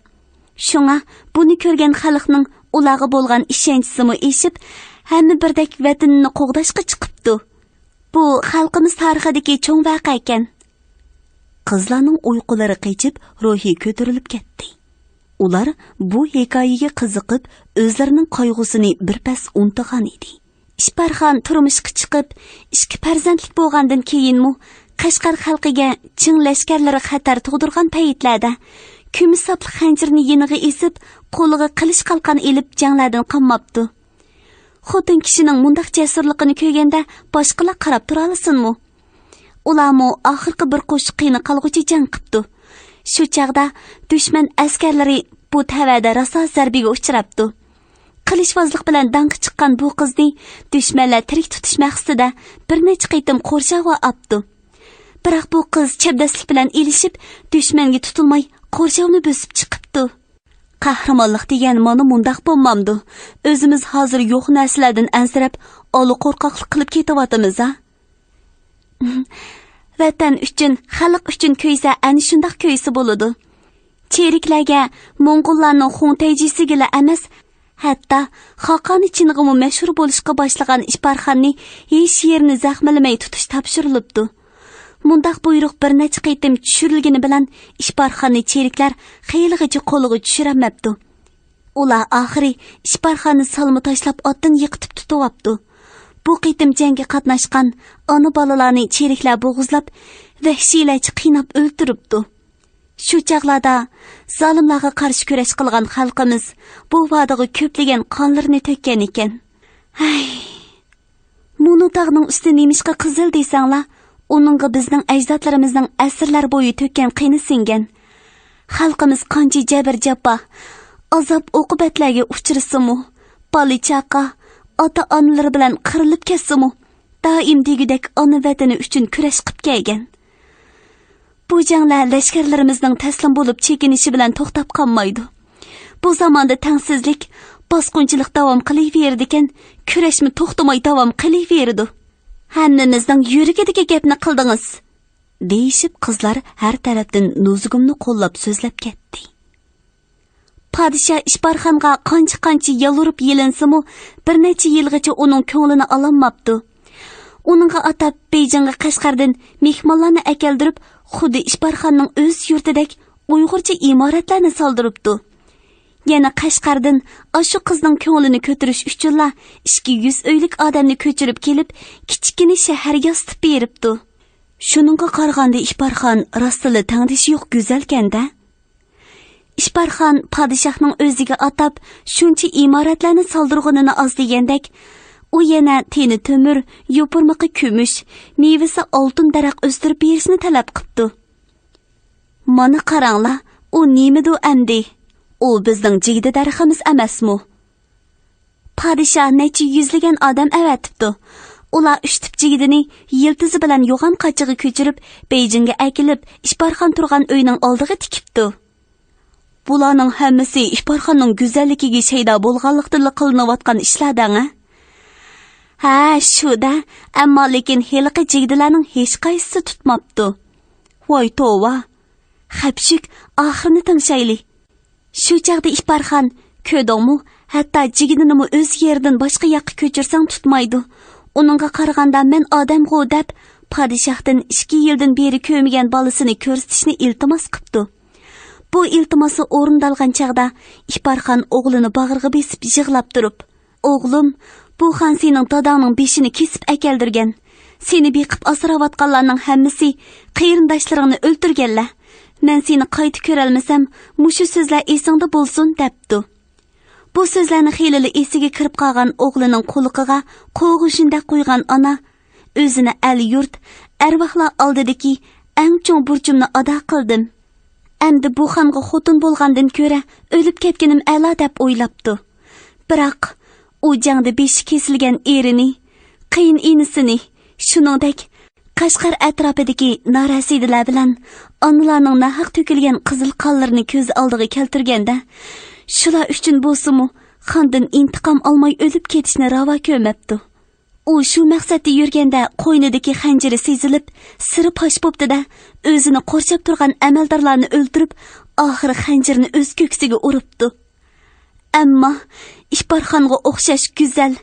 شۇڭا بۇنى كۆرگەن خەلقنىڭ ئۇلارغا بولغان ئىشەنچىسىمۇ ئېشىپ، ھەممە بىردەك ۋەتىنىنى قوغداشقا چىقىپتۇ. بۇ خەلقىمىز تارىخىدىكى چوڭ ۋەقەكەن. قىزلارنىڭ ئۇيقۇلىرى قېچىپ، روھى كۆتۈرۈلۈپ كەتتى. ئۇلار بۇ ھېكايىگە قىزىقىپ، ئۆزلىرىنىڭ قايغۇسىنى بىر پەس ئۇنتۇغان ئىدى. ئىپارخان تۇرمۇشقا چىقىپ، ئىككى پەرزەنتلىك بولغاندىن كېيىنمۇ، قەشقەر خەلقىگە چىڭ لەشكەرلىرى خەتەر تۇغدۇرغان پەيتلەردە، كۈمۈش ساپلىق خەنجىرىنى يېنىغا ئېسىپ، قولىغا قىلىچ قالقان ئېلىپ، جەڭلەردىن قالماپتۇ. خوتۇن كىشىنىڭ مۇنداق جەسۇرلۇقىنى كۆرگەندە باشقىلار قاراپ تۇرالىسۇنمۇ؟ ئۇلارمۇ ئاخىرقى بىر قوشۇق قېنى قالغۇچە جەڭ قىپتۇ. شۇ چاغدا دۈشمەن ئەسكەرلىرى بۇ تەۋەدە راسا زەربىگە ئۇچراپتۇ. قىلىچۋازلىق بىلەن داڭقى چىققان بۇ قىزنى دۈشمەنلەر تىرىك تۇتۇش مەقسىتىدە بىر نەچچە قېتىم قورشاۋغا ئاپتۇ. بىراق بۇ قىز چەبدەسلىك بىلەن ئېلىشىپ، دۈشمەنگە تۇتۇلماي، قورشاۋنى بۆسۈپ چىقىپتۇ. قەھرىمانلىق دېگەن مانا مۇنداق بولمامدۇ؟ ئۆزىمىز ھازىر يوق نەرسىلەردىن ئەنسىرەپ، ئالا قورقاقلىق قىلىپ كېتىۋاتىمىز ھە؟ ۋەتەن ئۈچۈن، خەلق ئۈچۈن كۆيسە، ئەنە شۇنداق كۆيسە بولىدۇ. چېرىكلەرگە موڭغۇللارنىڭ خۇڭتەيجىسىگىلا ئەمەس، ھەتتا خاقانى چىنىغىمۇ مەشھۇر بولۇشقا باشلىغان ئىپارخاننى ھېچ يېرىنى زەخىملىمەي تۇتۇش تاپشۇرۇلۇپتۇ. مۇنداق بۇيرۇق بىر نەچچە قېتىم چۈشۈرۈلگىنى بىلەن ئىپارخاننى چېرىكلەر خېلىغىچە قولىغا چۈشۈرەلمەپتۇ. ئۇلار ئاخىرى ئىپارخاننى سالما تاشلاپ ئاتتىن يىقىتىپ تۇتۇۋاپتۇ. بۇ قېتىم جەڭگە قاتناشقان ئانا بالىلارنى چېرىكلەر بوغۇزلاپ، ۋەھشىيلەرچە قىيناپ ئۆلتۈرۈپتۇ. شۇ چاغلاردا زالىملارغا قارشى كۈرەش قىلغان خەلقىمىز بۇ ۋادىغا كۆپلىگەن قانلىرىنى تۆككەن ئىكەن. ھەي! مۇنۇ تاغنىڭ ئۈستى نېمىشقا قىزىل دېسەڭلار، ئۇنىڭغا بىزنىڭ ئەجدادلىرىمىزنىڭ ئەسىرلەر بويى تۆككەن قېنى سىڭگەن. خەلقىمىز قانچە جەبىر-جاپا، ئازاب-ئوقۇبەتلەرگە ئۇچرىسىمۇ، بالا-چاقا، ئاتا-ئانىلىرى بىلەن قىرىلىپ كەتسىمۇ، دائىم دېگۈدەك ئانا ۋەتىنى ئۈچۈن كۈرەش قىپ كەلگەن. بۇ جەڭلەر لەشكەرلىرىمىزنىڭ تەسلىم بولۇپ چېكىنىشى بىلەن توختاپ قالمايدۇ. بۇ زاماندا تەڭسىزلىك، باسقۇنچىلىق داۋام قىلىۋېرىدىكەن، كۈرەشمۇ توختىماي داۋام قىلىۋېرىدۇ. ھەممىمىزنىڭ يۈرىكىدىكى گەپنى قىلدىڭىز، دېيىشىپ قىزلار ھەر تەرەپتىن نۇزۇگۇمنى قوللاپ سۆزلەپ كەتتى. پادىشاھ ئىپارخانغا قانچە-قانچە يالۋۇرۇپ يېلىنسىمۇ، بىر نەچچە يىلغىچە ئۇنىڭ كۆڭلىنى ئالالماپتۇ. ئۇنىڭغا ئاتاپ بېيجىڭغا قەشقەردىن مېھمانلارنى ئەكەلدۈرۈپ، خۇددى ئىپارخاننىڭ ئۆز يۇرتىدەك ئۇيغۇرچە ئىمارەتلەرنى سالدۇرۇپتۇ. يەنە قەشقەردىن ئاشۇ قىزنىڭ كۆڭلىنى كۆتۈرۈش ئۈچۈنلا ئىككى يۈز ئۆيلۈك ئادەمنى كۆچۈرۈپ كېلىپ، كىچىككىنە شەھەر ياسىتىپ بېرىپتۇ. شۇنىڭغا قارىغاندا ئىپارخان راستلا تەڭدىشى يوق گۈزەلكەن-دە. ئىپارخان پادىشاھنىڭ ئۆزىگە ئاتاپ شۇنچە ئىمارەتلەرنى سالدۇرغىنىنى ئاز دېگەندەك، ئۇ يەنە تېنى تۆمۈر، يوپۇرمىقى كۈمۈش، مېۋىسى ئالتۇن دەرەخ ئۆستۈرۈپ بېرىشنى تەلەپ قىپتۇ. مانا قاراڭلار، ئۇ نېمىدۇ ئەمدى؟ ئۇ بىزنىڭ جىگدە دەرىخىمىز ئەمەسمۇ؟ پادىشاھ نەچچە يۈزلىگەن ئادەم ئەۋەتىپتۇ. ئۇلار ئۈچ تۈپ جىگدىنى يىلتىزى بىلەن يوغان قاچىغا كۆچۈرۈپ، بېيجىڭگە ئەكېلىپ، ئىپارخان تۇرغان ئۆينىڭ ئالدىغا تىكىپتۇ. بۇلارنىڭ ھەممىسى ئىپارخاننىڭ گۈزەللىكىگە شەيدا بولغانلىقتىنلا قىلىنىۋاتقان ئىشلار دەڭە. ھە، شۇ-دە، ئەمما لېكىن ھېلىقى جىگدىلەرنىڭ ھېچقايسىسى تۇتماپتۇ. ۋاي توۋا! خەپشۈك، ئاخىرىنى تىڭشايلى. شۇ چاغدا ئىپارخان، كۆردۈڭمۇ، ھەتتا جىگدىنىمۇ ئۆز يېرىدىن باشقا ياققا كۆچۈرسەڭ تۇتمايدۇ. ئۇنىڭغا قارىغاندا مەن ئادەمغۇ دەپ، پادىشاھتىن ئىككى يىلدىن بېرى كۆرمىگەن بالىسىنى كۆرسىتىشنى ئىلتىماس قىپتۇ. بۇ ئىلتىماسى ئورۇندالغان چاغدا ئىپارخان ئوغلىنى باغرىغا بېسىپ يىغلاپ تۇرۇپ، «ئوغلۇم، بۇ خان سېنىڭ داداڭنىڭ بېشىنى كېسىپ ئەكەلدۈرگەن. سېنى بېقىپ ئاسراۋاتقانلارنىڭ ھەممىسى قېرىنداشلىرىڭنى ئۆلتۈرگەنلەر. مەن سېنى قايتا كۆرەلمىسەم، مۇشۇ سۆزلەر ئېسىڭدە بولسۇن» دەپتۇ. بۇ سۆزلەرنى خېلىلا ئېسىگە كىرىپ قالغان ئوغلىنىڭ قۇلىقىغا قوغۇشۇندەك قۇيغان ئانا، ئۆزىنى ئەل-يۇرت، ئەرۋاھلار ئالدىدىكى ئەڭ چوڭ بۇرچۇمنى ئادا قىلدىم. ئەمدى بۇ خانغا خوتۇن بولغاندىن كۆرە ئۆلۈپ كەتكىنىم ئەلا دەپ ئويلاپتۇ. بىراق، ئۇ جەڭدە بېشى كېسىلگەن ئېرىنى، قېيىنئىنىسىنى، شۇنىڭدەك قەشقەر ئەتراپىدىكى نارەسىدىلەر بىلەن ئانىلارنىڭ ناھەق تۆكۈلگەن قىزىل قانلىرىنى كۆز ئالدىغا كەلتۈرگەندە، شۇلار ئۈچۈن بولسىمۇ خاندىن ئىنتىقام ئالماي ئۆلۈپ كېتىشنى راۋا كۆرمەپتۇ. ئۇ شۇ مەقسەتتە يۈرگەندە قوينىدىكى خەنجىرى سېزىلىپ، سىرى پاش بوپتۇ-دە، ئۆزىنى قورشاپ تۇرغان ئەمەلدارلارنى ئۆلتۈرۈپ، ئاخىرى خەنجىرنى ئۆز كۆكسىگە ئۇرۇپتۇ. ئەمما ئىپارخانغا ئوخشاش گۈزەل،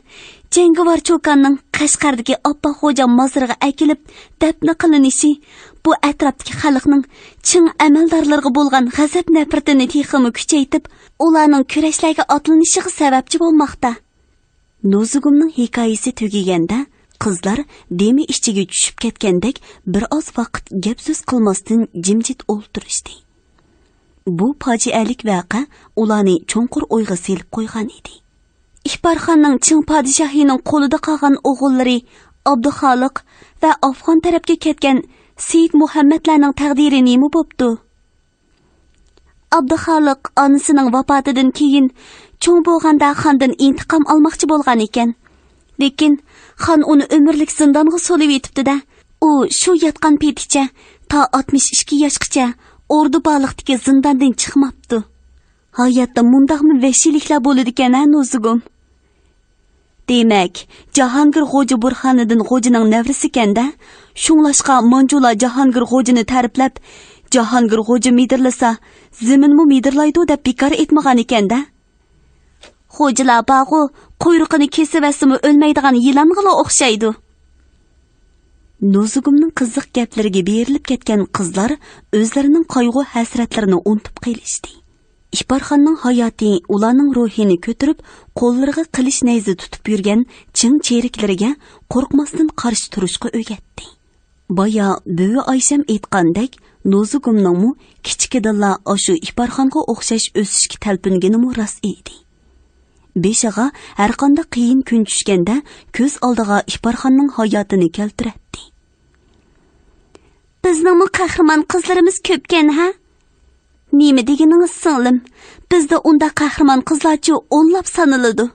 جەڭگىۋار چوكاننىڭ قەشقەردىكى ئاپپاق خوجام مازىرىغا ئەكېلىپ دەپنە قىلىنىشى بۇ ئەتراپتىكى خەلقنىڭ چىڭ ئەمەلدارلىرىغا بولغان غەزەپ-نەپرىتىنى تېخىمۇ كۈچەيتىپ، ئۇلارنىڭ كۈرەشلەرگە ئاتلىنىشىغا سەۋەبچى بولماقتا. نۇزۇگۇمنىڭ ھېكايىسى تۈگىگەندە، قىزلار دېمى ئىچىگە چۈشۈپ كەتكەندەك بىر ئاز ۋاقىت گەپ-سۆز قىلماستىن جىمجىت ئولتۇرۇشتى. بۇ پاجىئەلىك ۋەقە ئۇلارنى چوڭقۇر ئويغا سېلىپ قويغان ئىدى. ئىپارخاننىڭ چىڭ پادىشاھىنىڭ قولىدا قالغان ئوغۇللىرى ئابدۇخالىق ۋە ئافغان تەرەپكە كەتكەن سېيىت مۇھەممەدلەرنىڭ تەقدىرى نېمە بوپتۇ؟ ئابدۇخالىق ئانىسىنىڭ ۋاپاتىدىن كېيىن چوڭ بولغاندا خاندىن ئىنتىقام ئالماقچى بولغان ئىكەن. لېكىن خان ئۇنى ئۆمۈرلۈك زىندانغا سولىۋېتىپتۇ-دە، ئۇ شۇ ياتقان پېتىچە تا ئاتمىش ئىككى ياشقىچە ئوردۇبالىقتىكى زىنداندىن چىقماپتۇ. ھاياتتا مۇنداقمۇ ۋەھشىيلىكلەر بولىدىكەن-ھە، نوزۇگۇم؟ دېمەك، جاھانگىر خوجا بۇرھانىدىن خوجىنىڭ نەۋرىسىكەن-دە. شۇڭلاشقا مانجۇلار جاھانگىر خوجىنى تەرىپلەپ، جاھانگىر خوجا مىدىرلىسا، زېمىنمۇ مىدىرلايدۇ دەپ بىكار ئېيتمىغان ئىكەن-دە. خوجىلار بارغۇ، قۇيرۇقىنى كېسىۋەتسىمۇ ئۆلمەيدىغان يىلانغىلا ئوخشايدۇ. نوزۇگۇمنىڭ قىزىق گەپلىرىگە بېرىلىپ كەتكەن قىزلار ئۆزلىرىنىڭ قايغۇ-ھەسرەتلىرىنى ئۇنتۇپ قېلىشتى. ئىپارخاننىڭ ھاياتى ئۇلارنىڭ روھىنى كۆتۈرۈپ، قوللىرىغا قىلىچ نەيزە تۇتۇپ يۈرگەن چىڭ چېرىكلىرىگە قورقماستىن قارشى تۇرۇشقا ئۆگەتتى. بايا بۈۋى ئايشەم ئېيتقاندەك، نوزۇگۇمنىڭمۇ كىچىكىدىنلا ئاشۇ ئىپارخانغا ئوخشاش ئۆسۈشكە تەلپۈنگىنىمۇ راست ئىدى. بېشىغا ھەرقانداق قىيىن كۈن چۈشكەندە، كۆز ئالدىغا ئىپارخاننىڭ ھاياتىنى كەلتۈرەتتى. بىزنىڭمۇ قەھرىمان قىزلىرىمىز كۆپكەن-ھە؟ نېمە دېگىنىڭىز، سىڭلىم؟ بىزدە ئۇنداق قەھرىمان قىزلارچۇ ئونلاپ سانىلىدۇ.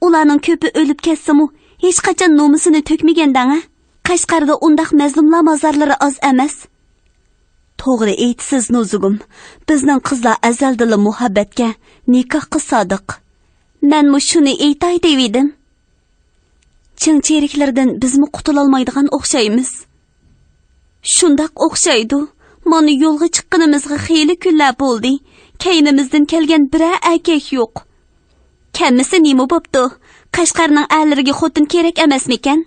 ئۇلارنىڭ كۆپى ئۆلۈپ كەتسىمۇ، ھېچقاچان نومۇسىنى تۆكمىگەندەڭ-ھە؟ قەشقەردە ئۇنداق مەزلۇملار مازارلىرى ئاز ئەمەس. توغرا ئېيتىسىز، نوزۇگۇم. بىزنىڭ قىزلار ئەزەلدىنلا مۇھەببەتكە، نىكاھقا سادىق. مەنمۇ شۇنى ئېيتاي دەۋىدىم. چىڭ چېرىكلىرىدىن بىزمۇ قۇتۇلالمايدىغان ئوخشايمىز. شۇنداق ئوخشايدۇ. مانا يولغا چىققىنىمىزغا خېلى كۈنلەر بولدى. كەينىمىزدىن كەلگەن بىرەر ئەركەك يوق. كەلمىسە نېمە بوپتۇ؟ قەشقەرنىڭ ئەرلىرىگە خوتۇن كېرەك ئەمەسمىكەن؟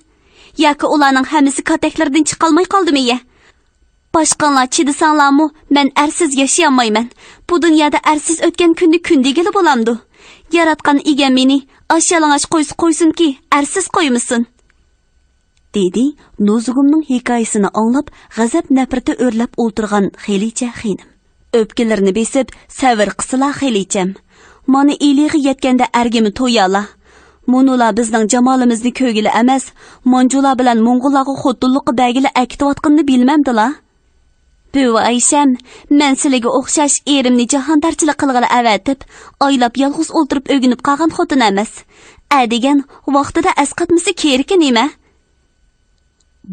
ياكى ئۇلارنىڭ ھەممىسى كاتەكلىرىدىن چىقالماي قالدىمۇ يە؟ باشقاڭلار چىدىساڭلارمۇ، مەن ئەرسىز ياشىيالمايمەن. بۇ دۇنيادا ئەرسىز ئۆتكەن كۈننى كۈن دېگىلى بولامدۇ؟ ياراتقان ئىگەم مېنى ئاش يالىڭاچ قويسا قويسۇنكى، ئەرسىز قويمىسۇن. دېدى نوزۇگۇمنىڭ ھېكايىسىنى ئاڭلاپ، غەزەپ نەپرىتى ئۆرلەپ ئولتۇرغان خېلىچە خېنىم. ئۆپكىلىرىنى بېسىپ، سەۋر قىسىلا خېلىچەم. مانا ئىلىغا يەتكەندە ئەرگىمۇ تويالا. مۇنۇلار بىزنىڭ جامالىمىزنى كۆرگىلى ئەمەس، مانجۇلار بىلەن موڭغۇللارغا خوتۇنلۇققا بەرگىلى ئەكېتىۋاتقىنىنى بىلمەمدىلا. بۈۋى ئايشەم، مەن سىلىگە ئوخشاش ئېرىمنى جاھاندارچىلىق قىلغىلى ئەۋەتىپ، ئايلاپ يالغۇز ئولتۇرۇپ ئۆگىنىپ قالغان خوتۇن ئەمەس. ئەدىگەن ۋاقتىدا ئەسقاتمىسا كېرىكى نېمە؟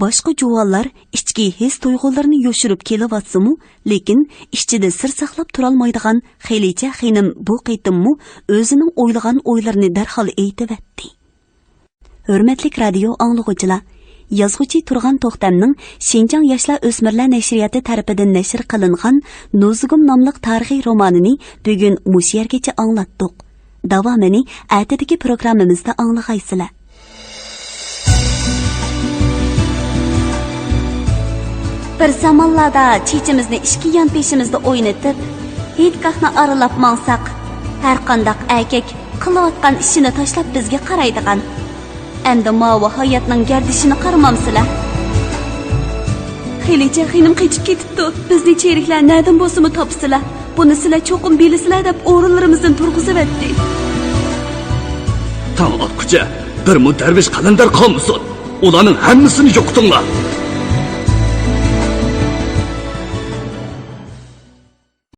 باشقا جۇۋانلار ئىچكى ھېس تۇيغۇلىرىنى يوشۇرۇپ كېلىۋاتسىمۇ، لېكىن ئىچىدە سىر ساقلاپ تۇرالمايدىغان خېلىچە خېنىم بۇ قېتىممۇ ئۆزىنىڭ ئويلىغان ئويلىرىنى دەرھال ئېيتىۋەتتى. ھۆرمەتلىك رادىيو ئاڭلىغۇچىلار، يازغۇچى تۇرغان توختەمنىڭ شىنجاڭ ياشلار ئۆسمۈرلەر نەشرىياتى تەرىپىدىن نەشر قىلىنغان نوزۇگۇم ناملىق تارىخىي رومانىنى بۈگۈن مۇشۇ يەرگىچە ئاڭلاتتۇق. داۋامىنى ئەتىدىكى پروگراممىمىزدا ئاڭلىغايسىلەر. بىر زامانلاردا چېچىمىزنى ئىككى يان بېشىمىزدا ئوينىتىپ، ھېيتگاھنى ئارىلاپ ماڭساق، ھەرقانداق ئەركەك قىلىۋاتقان ئىشىنى تاشلاپ بىزگە قارايدىغان. ئەمدى ماۋۇ ھاياتنىڭ گەردىشىنى قارىمامسىلەر؟ خېلىچە خېنىم قېچىپ كېتىپتۇ. بىزنى چېرىكلەر نەدىن بولسىمۇ تاپىسىلەر. بۇنى سىلەر چوقۇم بىلىسىلەر دەپ ئورۇنلىرىمىزدىن تۇرغۇزۇۋەتتى. تاڭ ئاتقۇچە بىرمۇ دەرۋىش قەلەندەر قالمىسۇن. ئۇلارنىڭ ھەممىسىنى يوقىتىڭلار.